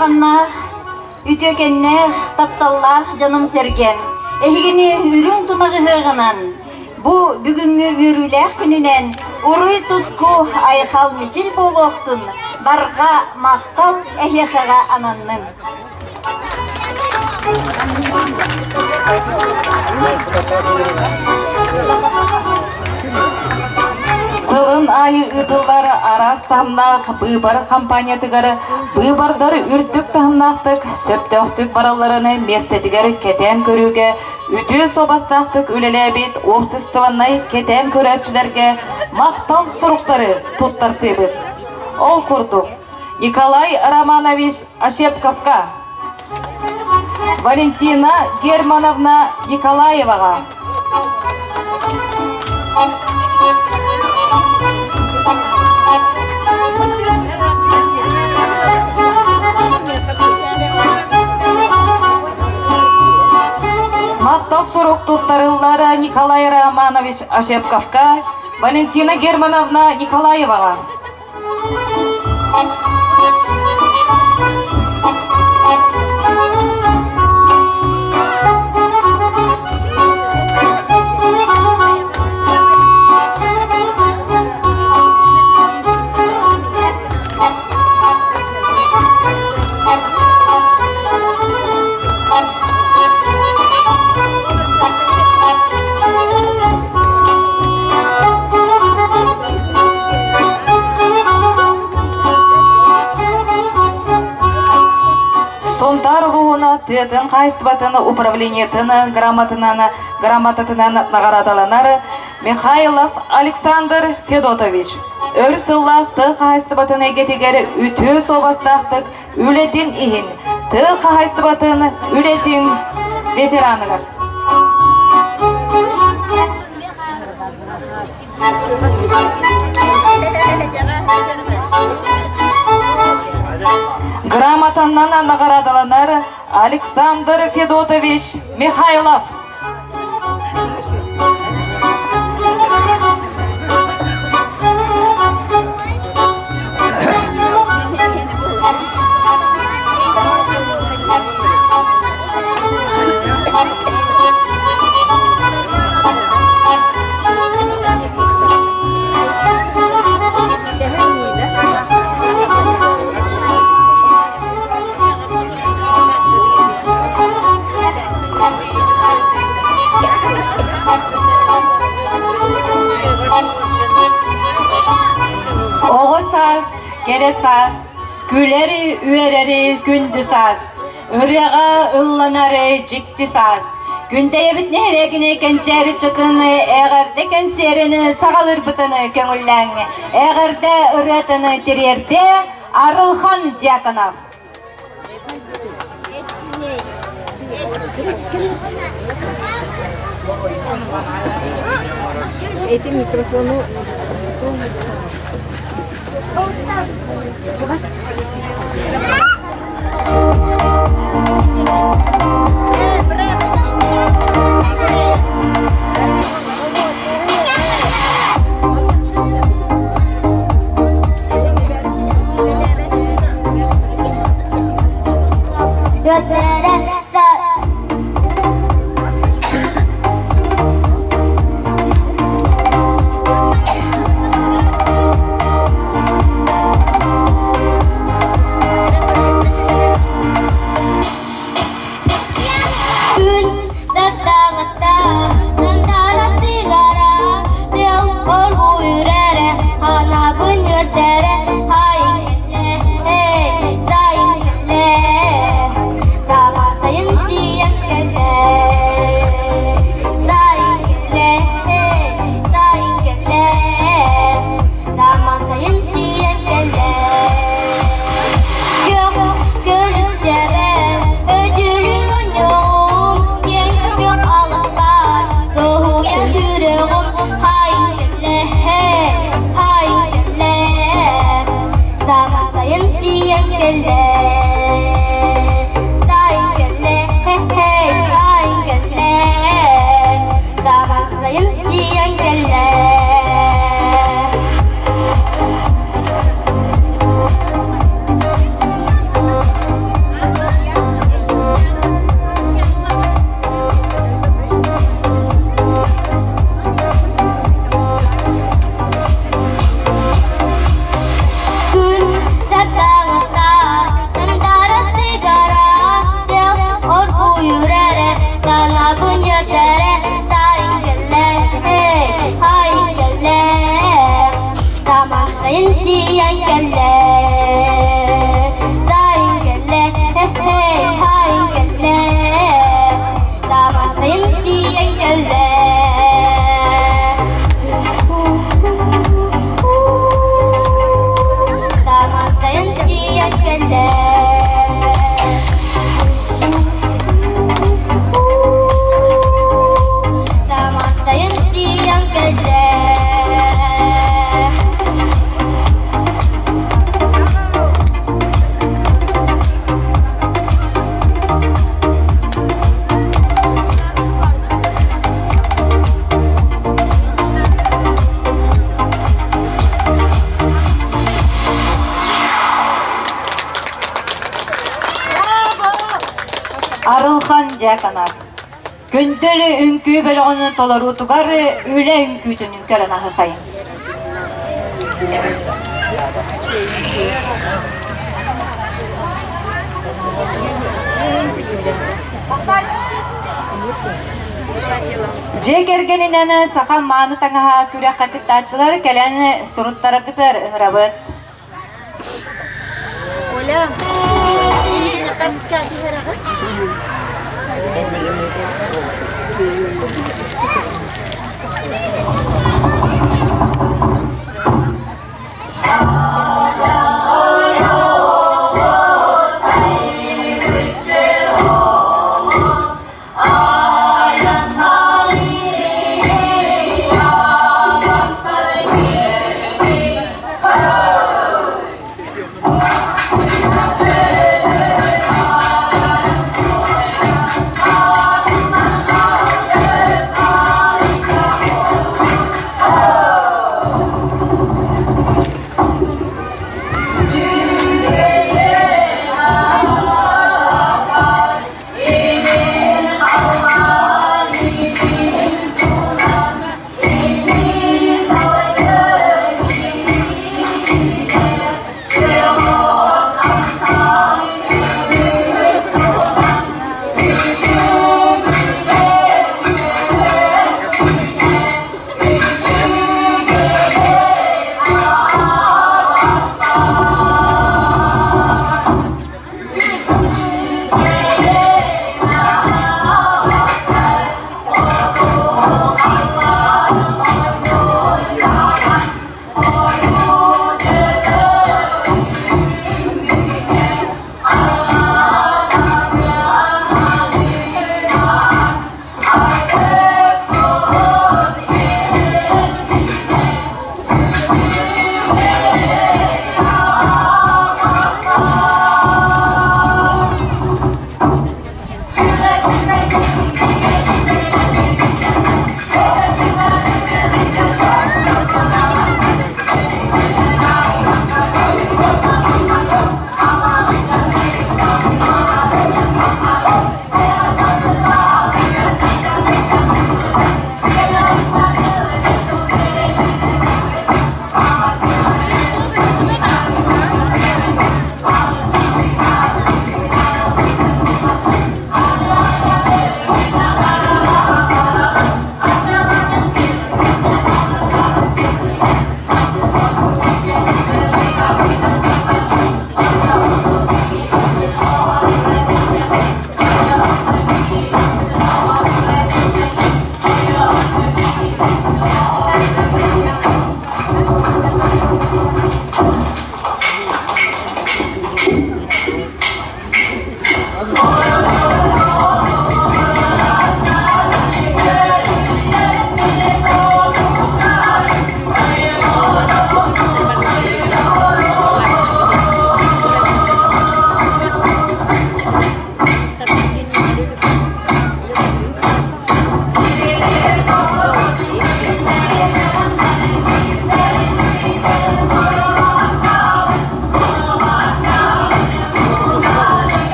Ахтылҕаннаах, үтүөкэннээх, тапталлаах дьонум-сэргэм, эһигини үрүҥ тунах ыһыаҕынан, бу бүгүҥҥү үөрүүлээх күнүнэн уруй-туску айхал-мичил буолуохтун, барҕа махтал эһиэхэҕэ ананнын. Сылын аайы ыытыллар араас таһымнаах быыбар хампаанньатыгар быыбардар үрдүк таһымнаахтык, сөптөөхтүк баралларын миэстэтигэр кэтээн көрүүгэ үтүө суобастаахтык үлэлээбит уопсастыбаннай кэтээн көрөөччүлэргэ махтал суруктары туттартыыбыт. Ол курдук, Николай Романович Ощепковка, Валентина Германовна Николаеваҕа, Махтал сурук туттарыллар Николай Романович Ощепковка, Валентина Германовна Николаеваҕа. Сунтаар улууһуна тыатын хаһайыстыбатын управлениетын грамотатынан грамотатынан наҕараадаланар Михайлов Александр Федотович өр сыллаах тыа хаһайыстыбатын эйгэтигэр үтүө суобастаахтык үлэтин иһин тыа хаһайыстыбатын үлэтин ветераныгар. Грамотаннан наҕараадаланар Александр Федотович Михайлов. Оҕо саас, кэрэ саас, күлэри, үөрэри күндү саас, ырыаҕа ылланары дьикти саас. Күндэйэбит нэһилиэгини кэнчээри чытын эҕэрдэ кэнсиэрин саҕалыырбытын көҥүллээҥ. Эҕэрдэ ырыатын тириэрдэ Арылхан Дьяконов. Эти микрофону Күн сардаҥата сандала тыгара, тыал оргуйрэрэ, ханаабын үөрдэрэ, хайын кэллэ, эй, сайын кэллэ, самаан сайын тиийэн кэллэ, сайын кэллэ, эй, сайын кэллэ, самаан сайын тиийэн кэллэ. Күөх көлүччэбэр өтүрүгүн йоҕум, киэҥ күөх аласпар дуоһуйа сүрэҕим, һай кэллэ, һай кэллэ, Сайын тиийэн кэллэ, сайын кэллэ, хе-хей, сайын кэллэ, Самаан сайын тиийэн кэллэ. Самаан сайын тиийэн кэллэ. Самаан сайын тиийэн кэллэ. Арылхан Дьяконов. Күндүл үҥкүү бөлөҕүн толоруутугар үлэ үҥкүүтүн көрөн аһыхайын. Дьиэ кэргэнинэн саха мааны таҥаһа күрэххэ кыттааччылар кэлэн суруттараргытыгар ыҥырабыт. Оля,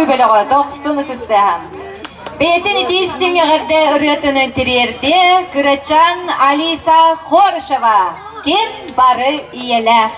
үҥкүү бөлөҕө дохсун ытыстыаһа. Бэйэтин итии-истиҥ эҕэрдэ ырыатынан тириэрдиэ кырачаан Алиса Хорошева. Ким бары ийэлээх.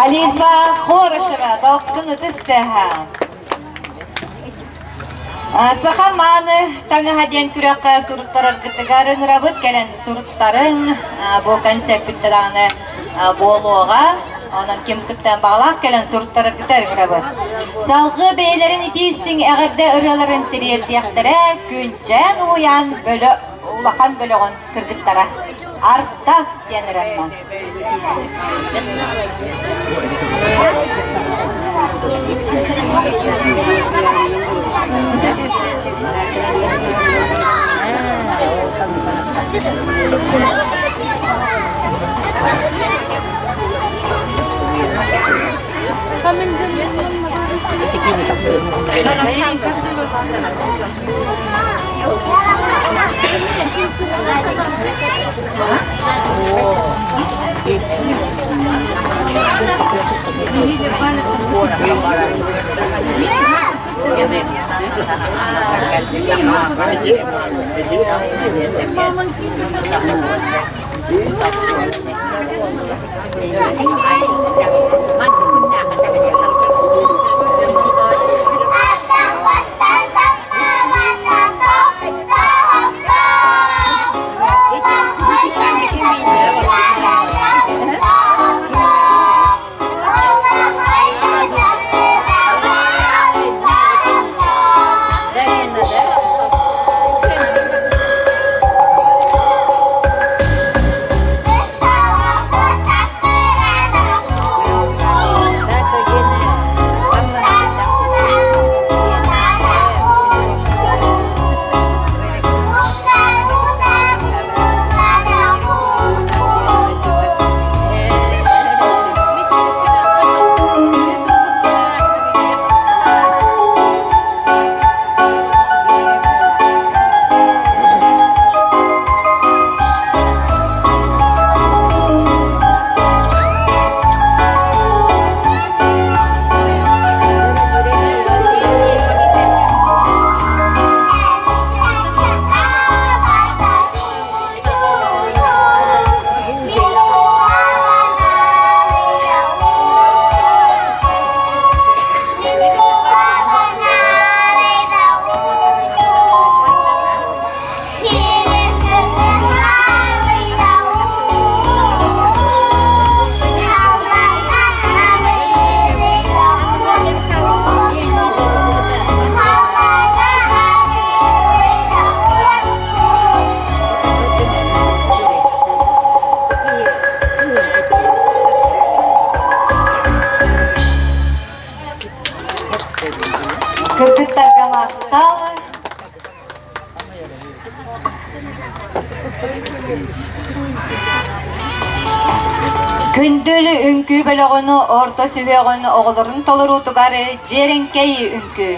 Алиса Хорошева дохсун ытыс тыаһа. Саха мааны таҥаһа диэн күрэххэ суруттараргытыгар ыҥырабыт кэлэн суруттарыҥ бу концерппүттэ даҕаны буолуоҕа. Онон ким кыттан баҕалаах кэлэн суруттараргытыгар ыҥырабыт. Салгыы бэйэлэрин итии-истиҥ эҕэрдэ ырыаларын тириэрдиэхтэрэ Күнчээн уһуйаан бөлө улахан бөлөҕүн кыргыттара. Ардах диэн ырыаннан. Таптал Күндүл үҥкүү бөлөҕүн орто сүһүөҕүн оҕолорун толоруутугар дьиэрэҥкэй үҥкүү.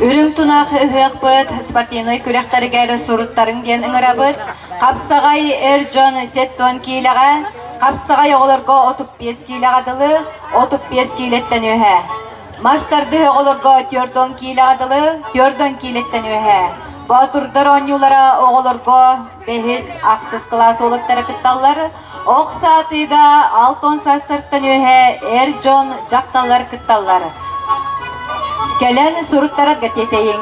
Үрүҥ тунах ыһыахпыт спортивнай күрэхтэригэр суруттарыҥ диэн ыҥырабыт. Хапсаҕай эр дьон 70 киилэҕэ, хапсаҕай оҕолорго 35 киилэҕэ дылы, 35 киилэттэн үөһэ. Мас тардыһы оҕолорго 40 киилэҕэ дылы, 40 киилэттэн үөһэ. Боотурдар оонньуулара оҕолорго бэһис, ахсыс кылаас уолаттара кытталлар. Ох саатыыга 60 саастартан үөһэ эр дьон, дьахталлар кытталлар. Кэлэн суруттарарга тиэтэйиҥ.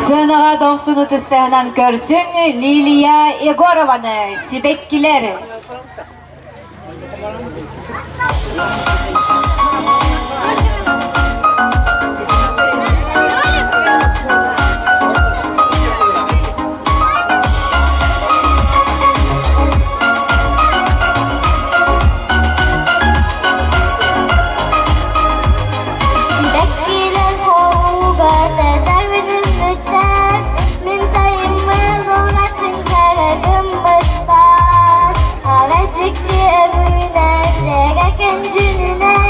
Сыанаҕа дохсун ытыстыһынан көрсүҥ Лилия Егорованы, сибэккилэр. Сибэккилэр хоһууга тэтэрбит мин сайыммын угатын кэрэ гыммыттар. Арай дьикти өҥүнэн, сэгэкэн дьүнүнэн.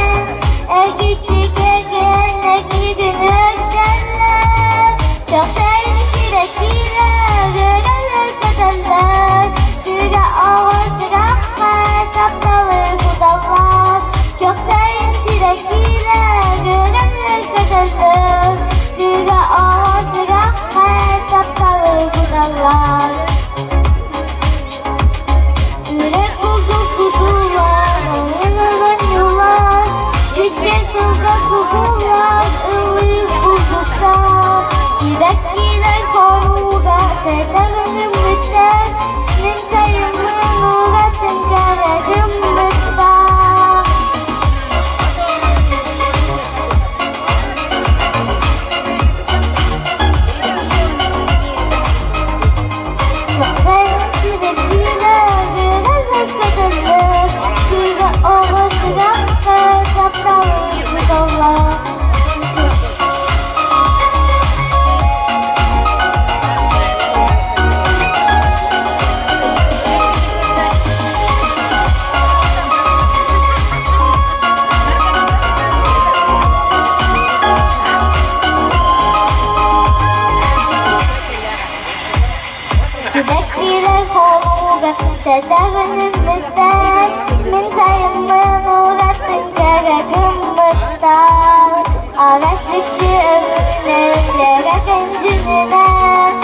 Сэтэ күнүммүттэр, мин сайыммын угаттын кэрэ гыммыттар. Арас дьикти өҥүнэн, кэрэ күндүнүнэн,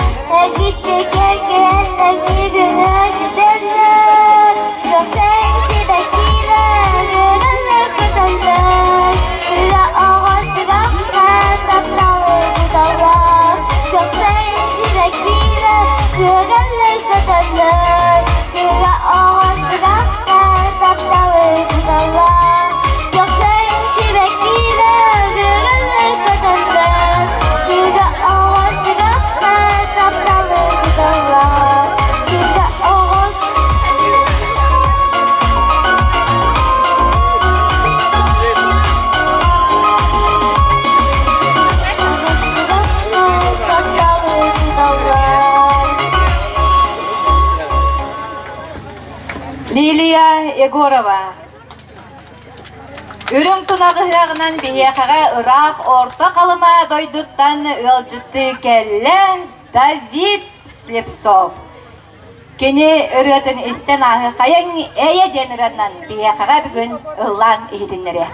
эргиччи кэргэннэр күнү сүтэллэр. Көхсөй сибэккилэр, үөрэллэр көтөллөр, кыра оҕо сүрэххэ тапталы туталлар. Көхсөй сибэккилэр, үөрэллэр көтөллөр, кыра оҕо сүрэххэ тапталы туталлар. Көхсөй сибэккилэр, үөрэллэр көтөллөр, кыра оҕо сүрэххэ тапталы туталлар. Кыра оҕо тапталы туталлар. Лилия Егорова. Үрүҥ тунах ыһыаҕынан биһиэхэҕэ ыраах Орто Халыма дойдуттан ыалдьыттыы кэллэ Давид Слепцов. Кини ырыатын истэн ааһы хайаҥ эйэ диэн ырыанан биһиэхэҕэ бүгүн ыллаан иһитиннэриэ.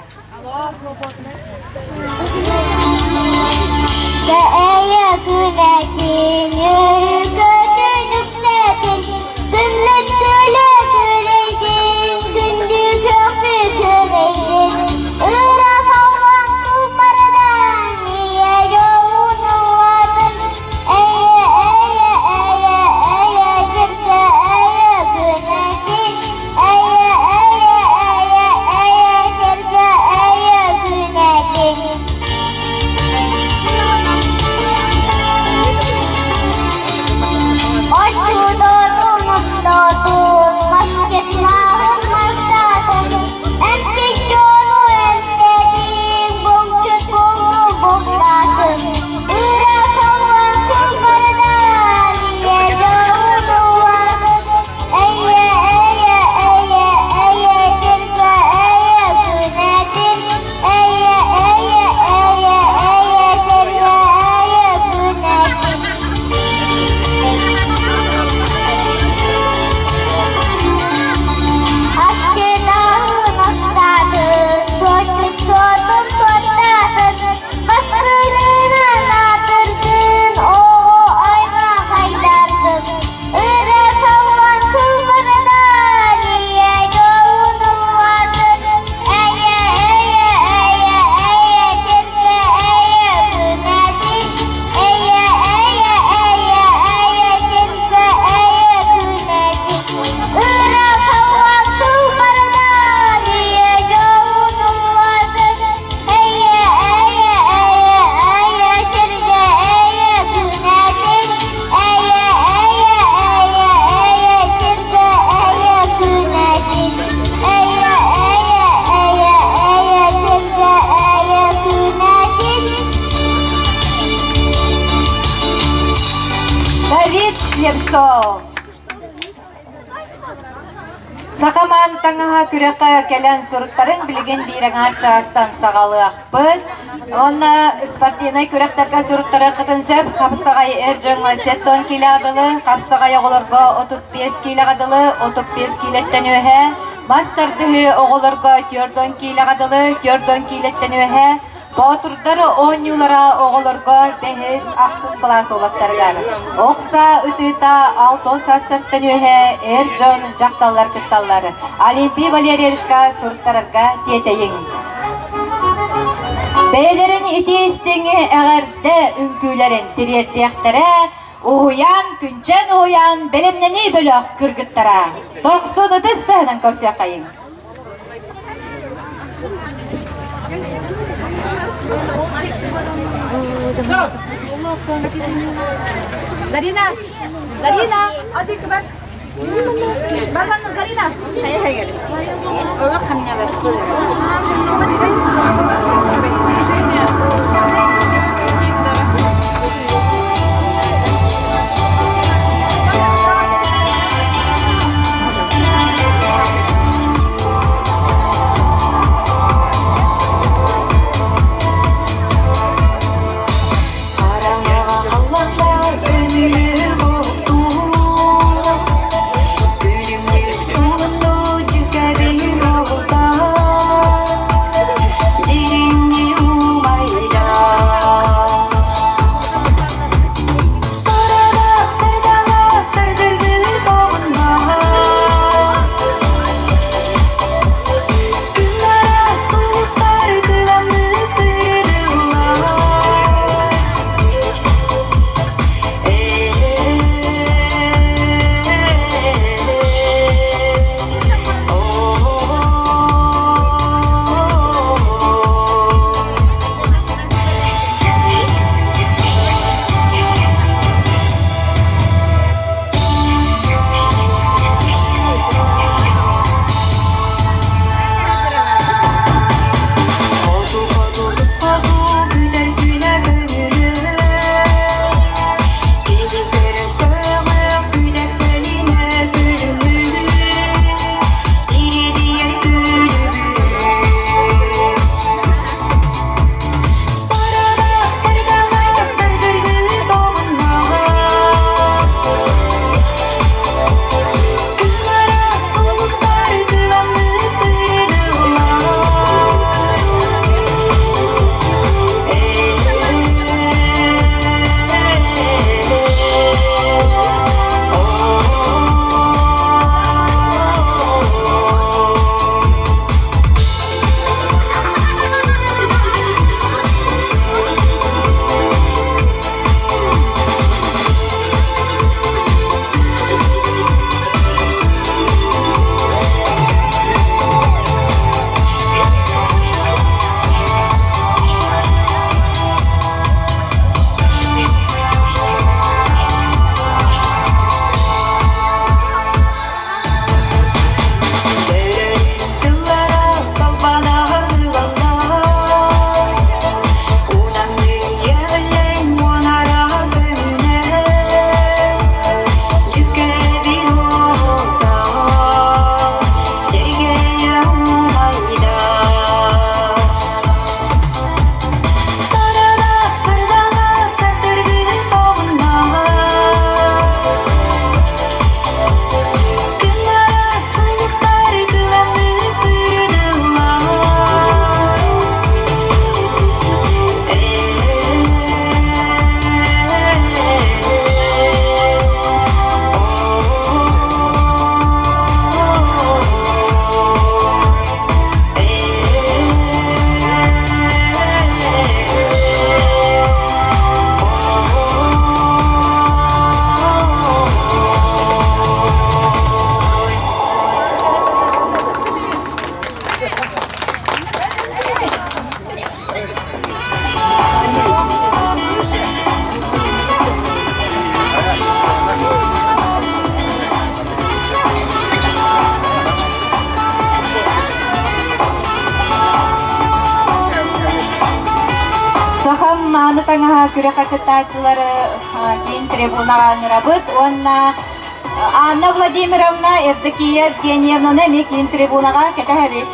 Бэйэ күнэтин, өрүкөтүн үксэтин, күммүт күлэ күрэйдин, күндү көхпү күрэйдин, ыра саллан тулпардан, ийэ дьолун ыллатын, эйэ, эйэ, эйэ, эйэ, сиргэ эйэ күнэтин, эйэ, эйэ, эйэ, эйэ, сиргэ эйэ күнэтин. Оччутотун устотун, маскетмаһын мастатын, эмчит дьону эмтэтин, булчут булду бултаатын, ыра саллан кулбардан, ийэ дьолун ыллатын, эйэ, эйэ, эйэ, эйэ, сиргэ эйэ күнэтин, эйэ, эйэ, эйэ, эйэ, сиргэ эйэ күнэтин. Асчытаһын астаатын, суоччут суотун суоттаатын, бастыҥынан аатырдын, оҕо аймах айдардын, ыра саллан кылбарынан, ийэ дьолун ыллатын, эйэ, эйэ, эйэ, эйэ, сиргэ эйэ күнэтин, эйэ, эйэ, эйэ, эйэ, сиргэ эйэ күнэтин. Ыра саллан кылбарынан, ийэ дьолун ыллатын, эйэ, эйэ, эйэ, эйэ, сиргэ эйэ күнэтин, эйэ, эйэ, эйэ, эйэ, сиргэ эйэ күнэтин, эйэ, эйэ, эйэ, эйэ, сиргэ эйэ күнэтин. Давид Слепцов. Саха мааны таҥаһа күрэххэ кэлэн суруттарын билигин биир аҥаар чаастан саҕалыахпыт. Уонна спортивнай күрэхтэргэ суруттарыаххытын сөп. Хапсаҕай эр дьоҥҥо 70 киилэҕэ дылы, хапсаҕай оҕолорго 35 киилэҕэ дылы, 35 киилэттэн үөһэ, мас тардыһыы оҕолорго 40 киилэҕэ дылы, 40 киилэттэн үөһэ, Боотурдар оонньуулара оҕолорго бэһис, ахсыс кылаас уолаттарыгар. Ох саа ытыыта 60 саастартан үөһэ эр дьон, дьахталлар кытталлар. Олимпий Валерьевичка суруттарарга тиэтэйиҥ. Бэйэлэрин итии-истиҥ эҕэрдэ үҥкүүлэрин тириэрдиэхтэрэ Уһуйаан, Күнчээн уһуйаан бэлэмнэнии бөлөх кыргыттара. Дохсун ытыс таһынан көрсүөххэйиҥ. Зарина! Зарина! Hadi бар. Бар бар Зарина. Hayır hayır. Олох хамнялар. Хараҥаҕа халлааннар көмүлү оттуур, күлүмнүүр Сахам мааны таҥаһа күрэххэ кыттааччылары киин трибунаҕа ыҥырабыт уонна Анна Владимировна, Евдокия Евгеньевнаны эмиэ киин трибунаҕа кэтэһэбит.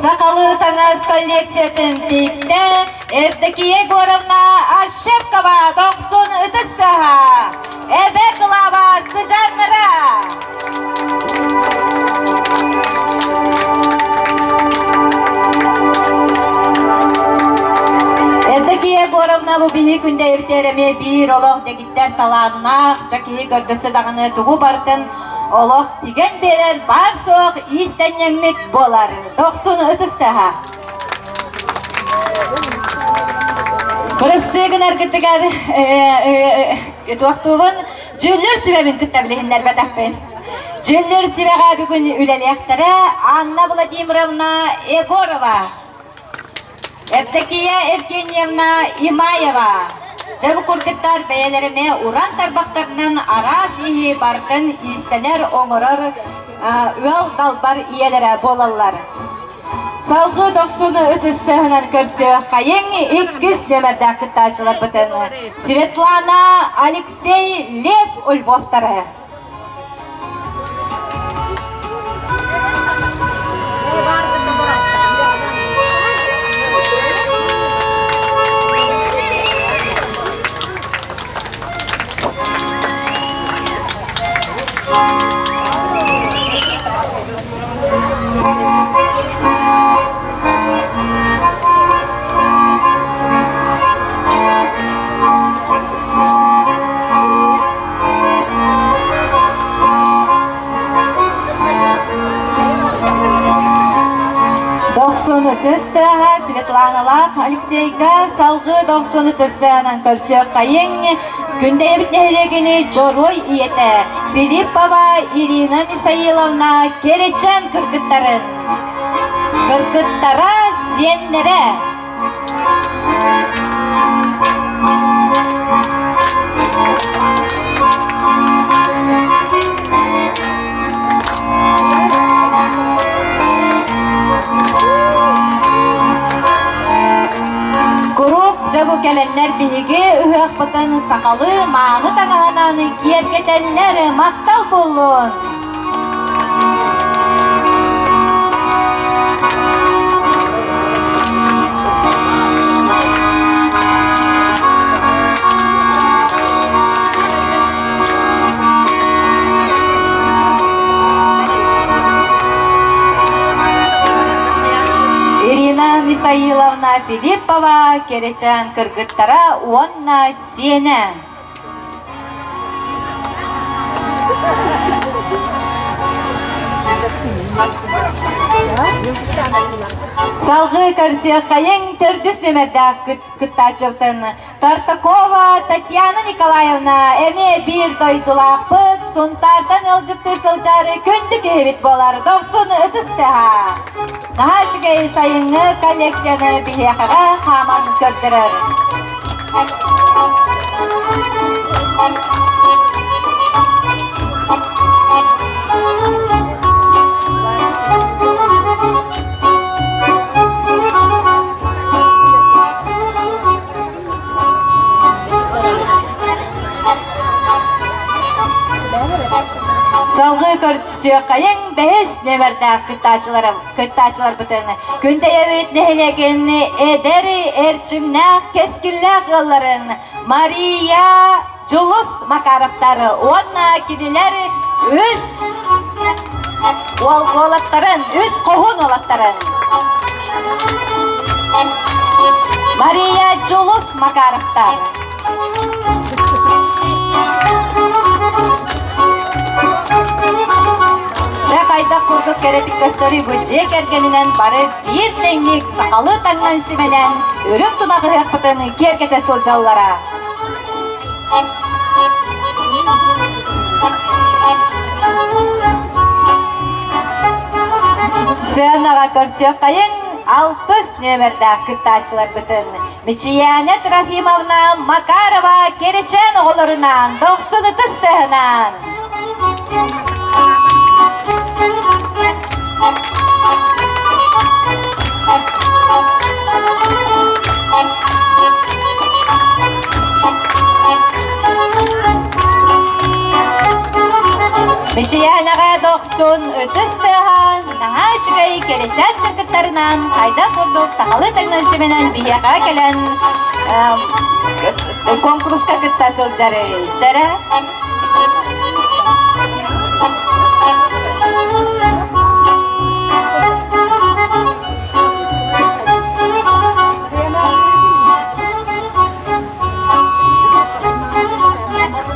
Сахалыы таҥас коллекциятын тиктэ Евдокия Егоровна Ощепкова дохсун ытыс тыаһа, Эбэ Клава сыдьааннара. Евдокия Егоровна бу биһи күндэйбитэр эмиэ биир олох дэгиттэр талааннаах, дьэ киһи көрдөстө даҕаны тугу барытын олох тигэн биэрэр баар-суох иистэнньэҥмит буолар. Дохсун ытыстаһа. Бырастыы гынаргытыгар туохтуубун дьүүллүүр сүбэбин кытта билиһиннэрбэтэхпин. Дьүүллүүр сүбэҕэ бүгүн үлэлиэхтэрэ Анна Владимировна Егорова, Евдокия Евгеньевна Имаева. Дьэ бу курдуктар бэйэлэринэ уран тарбахтарынан араас иһи барытын иистэнэр, оҥорор ыал далбар ийэлэрэ буолаллар. Салгыы дохсуну ытыстыһынан көрсө хайыҥ иккис нүөмэрдээх кыттааччыларбытын Светлана, Алексей, Лев Львовтары. Дохсун ытыс тыаһа Светланалаах Алексейга салгыы дохсун ытыс тыаһынан көрсүөххэйиҥ. Күндэйэбит нэһилиэгини Дьоруой ийэтэ Филиппова Ирина Мисаиловна Кэрэчээн кыргыттарын кыргыттара сиэннэрэ Куруук дьэ бу кэлэннэр биһиги ыһыахпытын сахалыы мааны таҥаһынан киэргэтэллэр, махтал буоллун! Ирина Мисаиловна Филиппова кэрэчээн кыргыттара уонна сиэнэ. Салгыы көрсүөххэйиҥ төрдүс нүөмэрдээх кыттааччыбытын Тартакова Татьяна Николаевна эмиэ биир дойдулаахпыт, Сунтаартан ыалдьыттыы сылдьаары күндү киһибит буолар. Дохсун ытыс тыаһа. Наһаа үчүгэй сайыҥҥы коллекцияны биһиэхэҕэ хааман көрдөрөр. Салгыы көрсүөххэйиҥ бэһис нүөмэрдээх кыттааччыларым, кыттааччыларбытын Күндэйэбит нэһилиэгин эдэр эрчимнээх кэскиллээх ыалларын Мария Дьулус Макаровтар уонна кинилэр үс уолаттарын, үс хоһуун уолаттарын Мария Дьулус Макаровтар. Дьэ хайдах курдук кэрэтик көстөрүй бу дьиэ кэргэнинэн бары биир тэҥник сахалыы таҥнан симэнэн үрүҥ тунах ыһыахпытын киэргэтэ сылдьаллара. Сыанаҕа көрсүөххэйиҥ алтыс нүөмэрдээх кыттааччыларбытын Мичийээнэ Трофимовна Макарова Кэрэчээн оҕолорунаан дохсун ытыс тыаһынан. Мичийээнэҕэ дохсун ытыс тыаһа наһаа үчүгэй кэрэчээн кыргыттарынан хайдах курдук сахалыы таҥнан симэнэн биһиэхэ кэлэн конкурска кытта сылдьарый чэрэ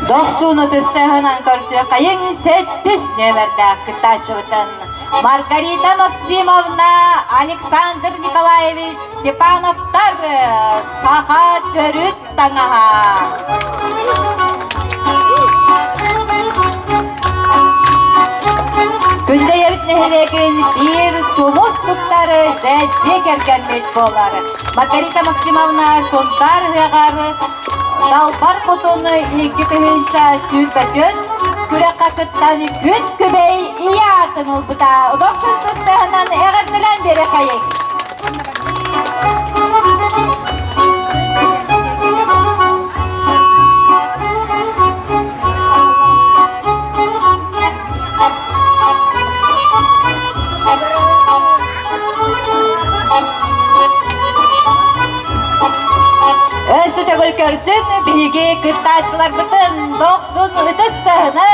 Дохсун ытыстаһынан көрсүөххэйиҥ сэттис нүөмэрдээх кыттааччыбытын Маргарита Максимовна, Александр Николаевич Степановтар Саха төрүт таҥаһа. Күндэйэбит нэһилиэгин биир тумус туттар дьэ дьиэ кэргэммит буолар. Маргарита Максимовна Сунтаар ыһыаҕар Далбар Хотун 2024 күрэххэ кыттан күн күбэй ийэ аатын ылбыта. Дохсун кыстыһынан эҕэрдэлээн биэрэхэйиҥ. Өссө төгүл көрсүн биһиги кыттааччыларбытын дохсун ытыс тыаһыны!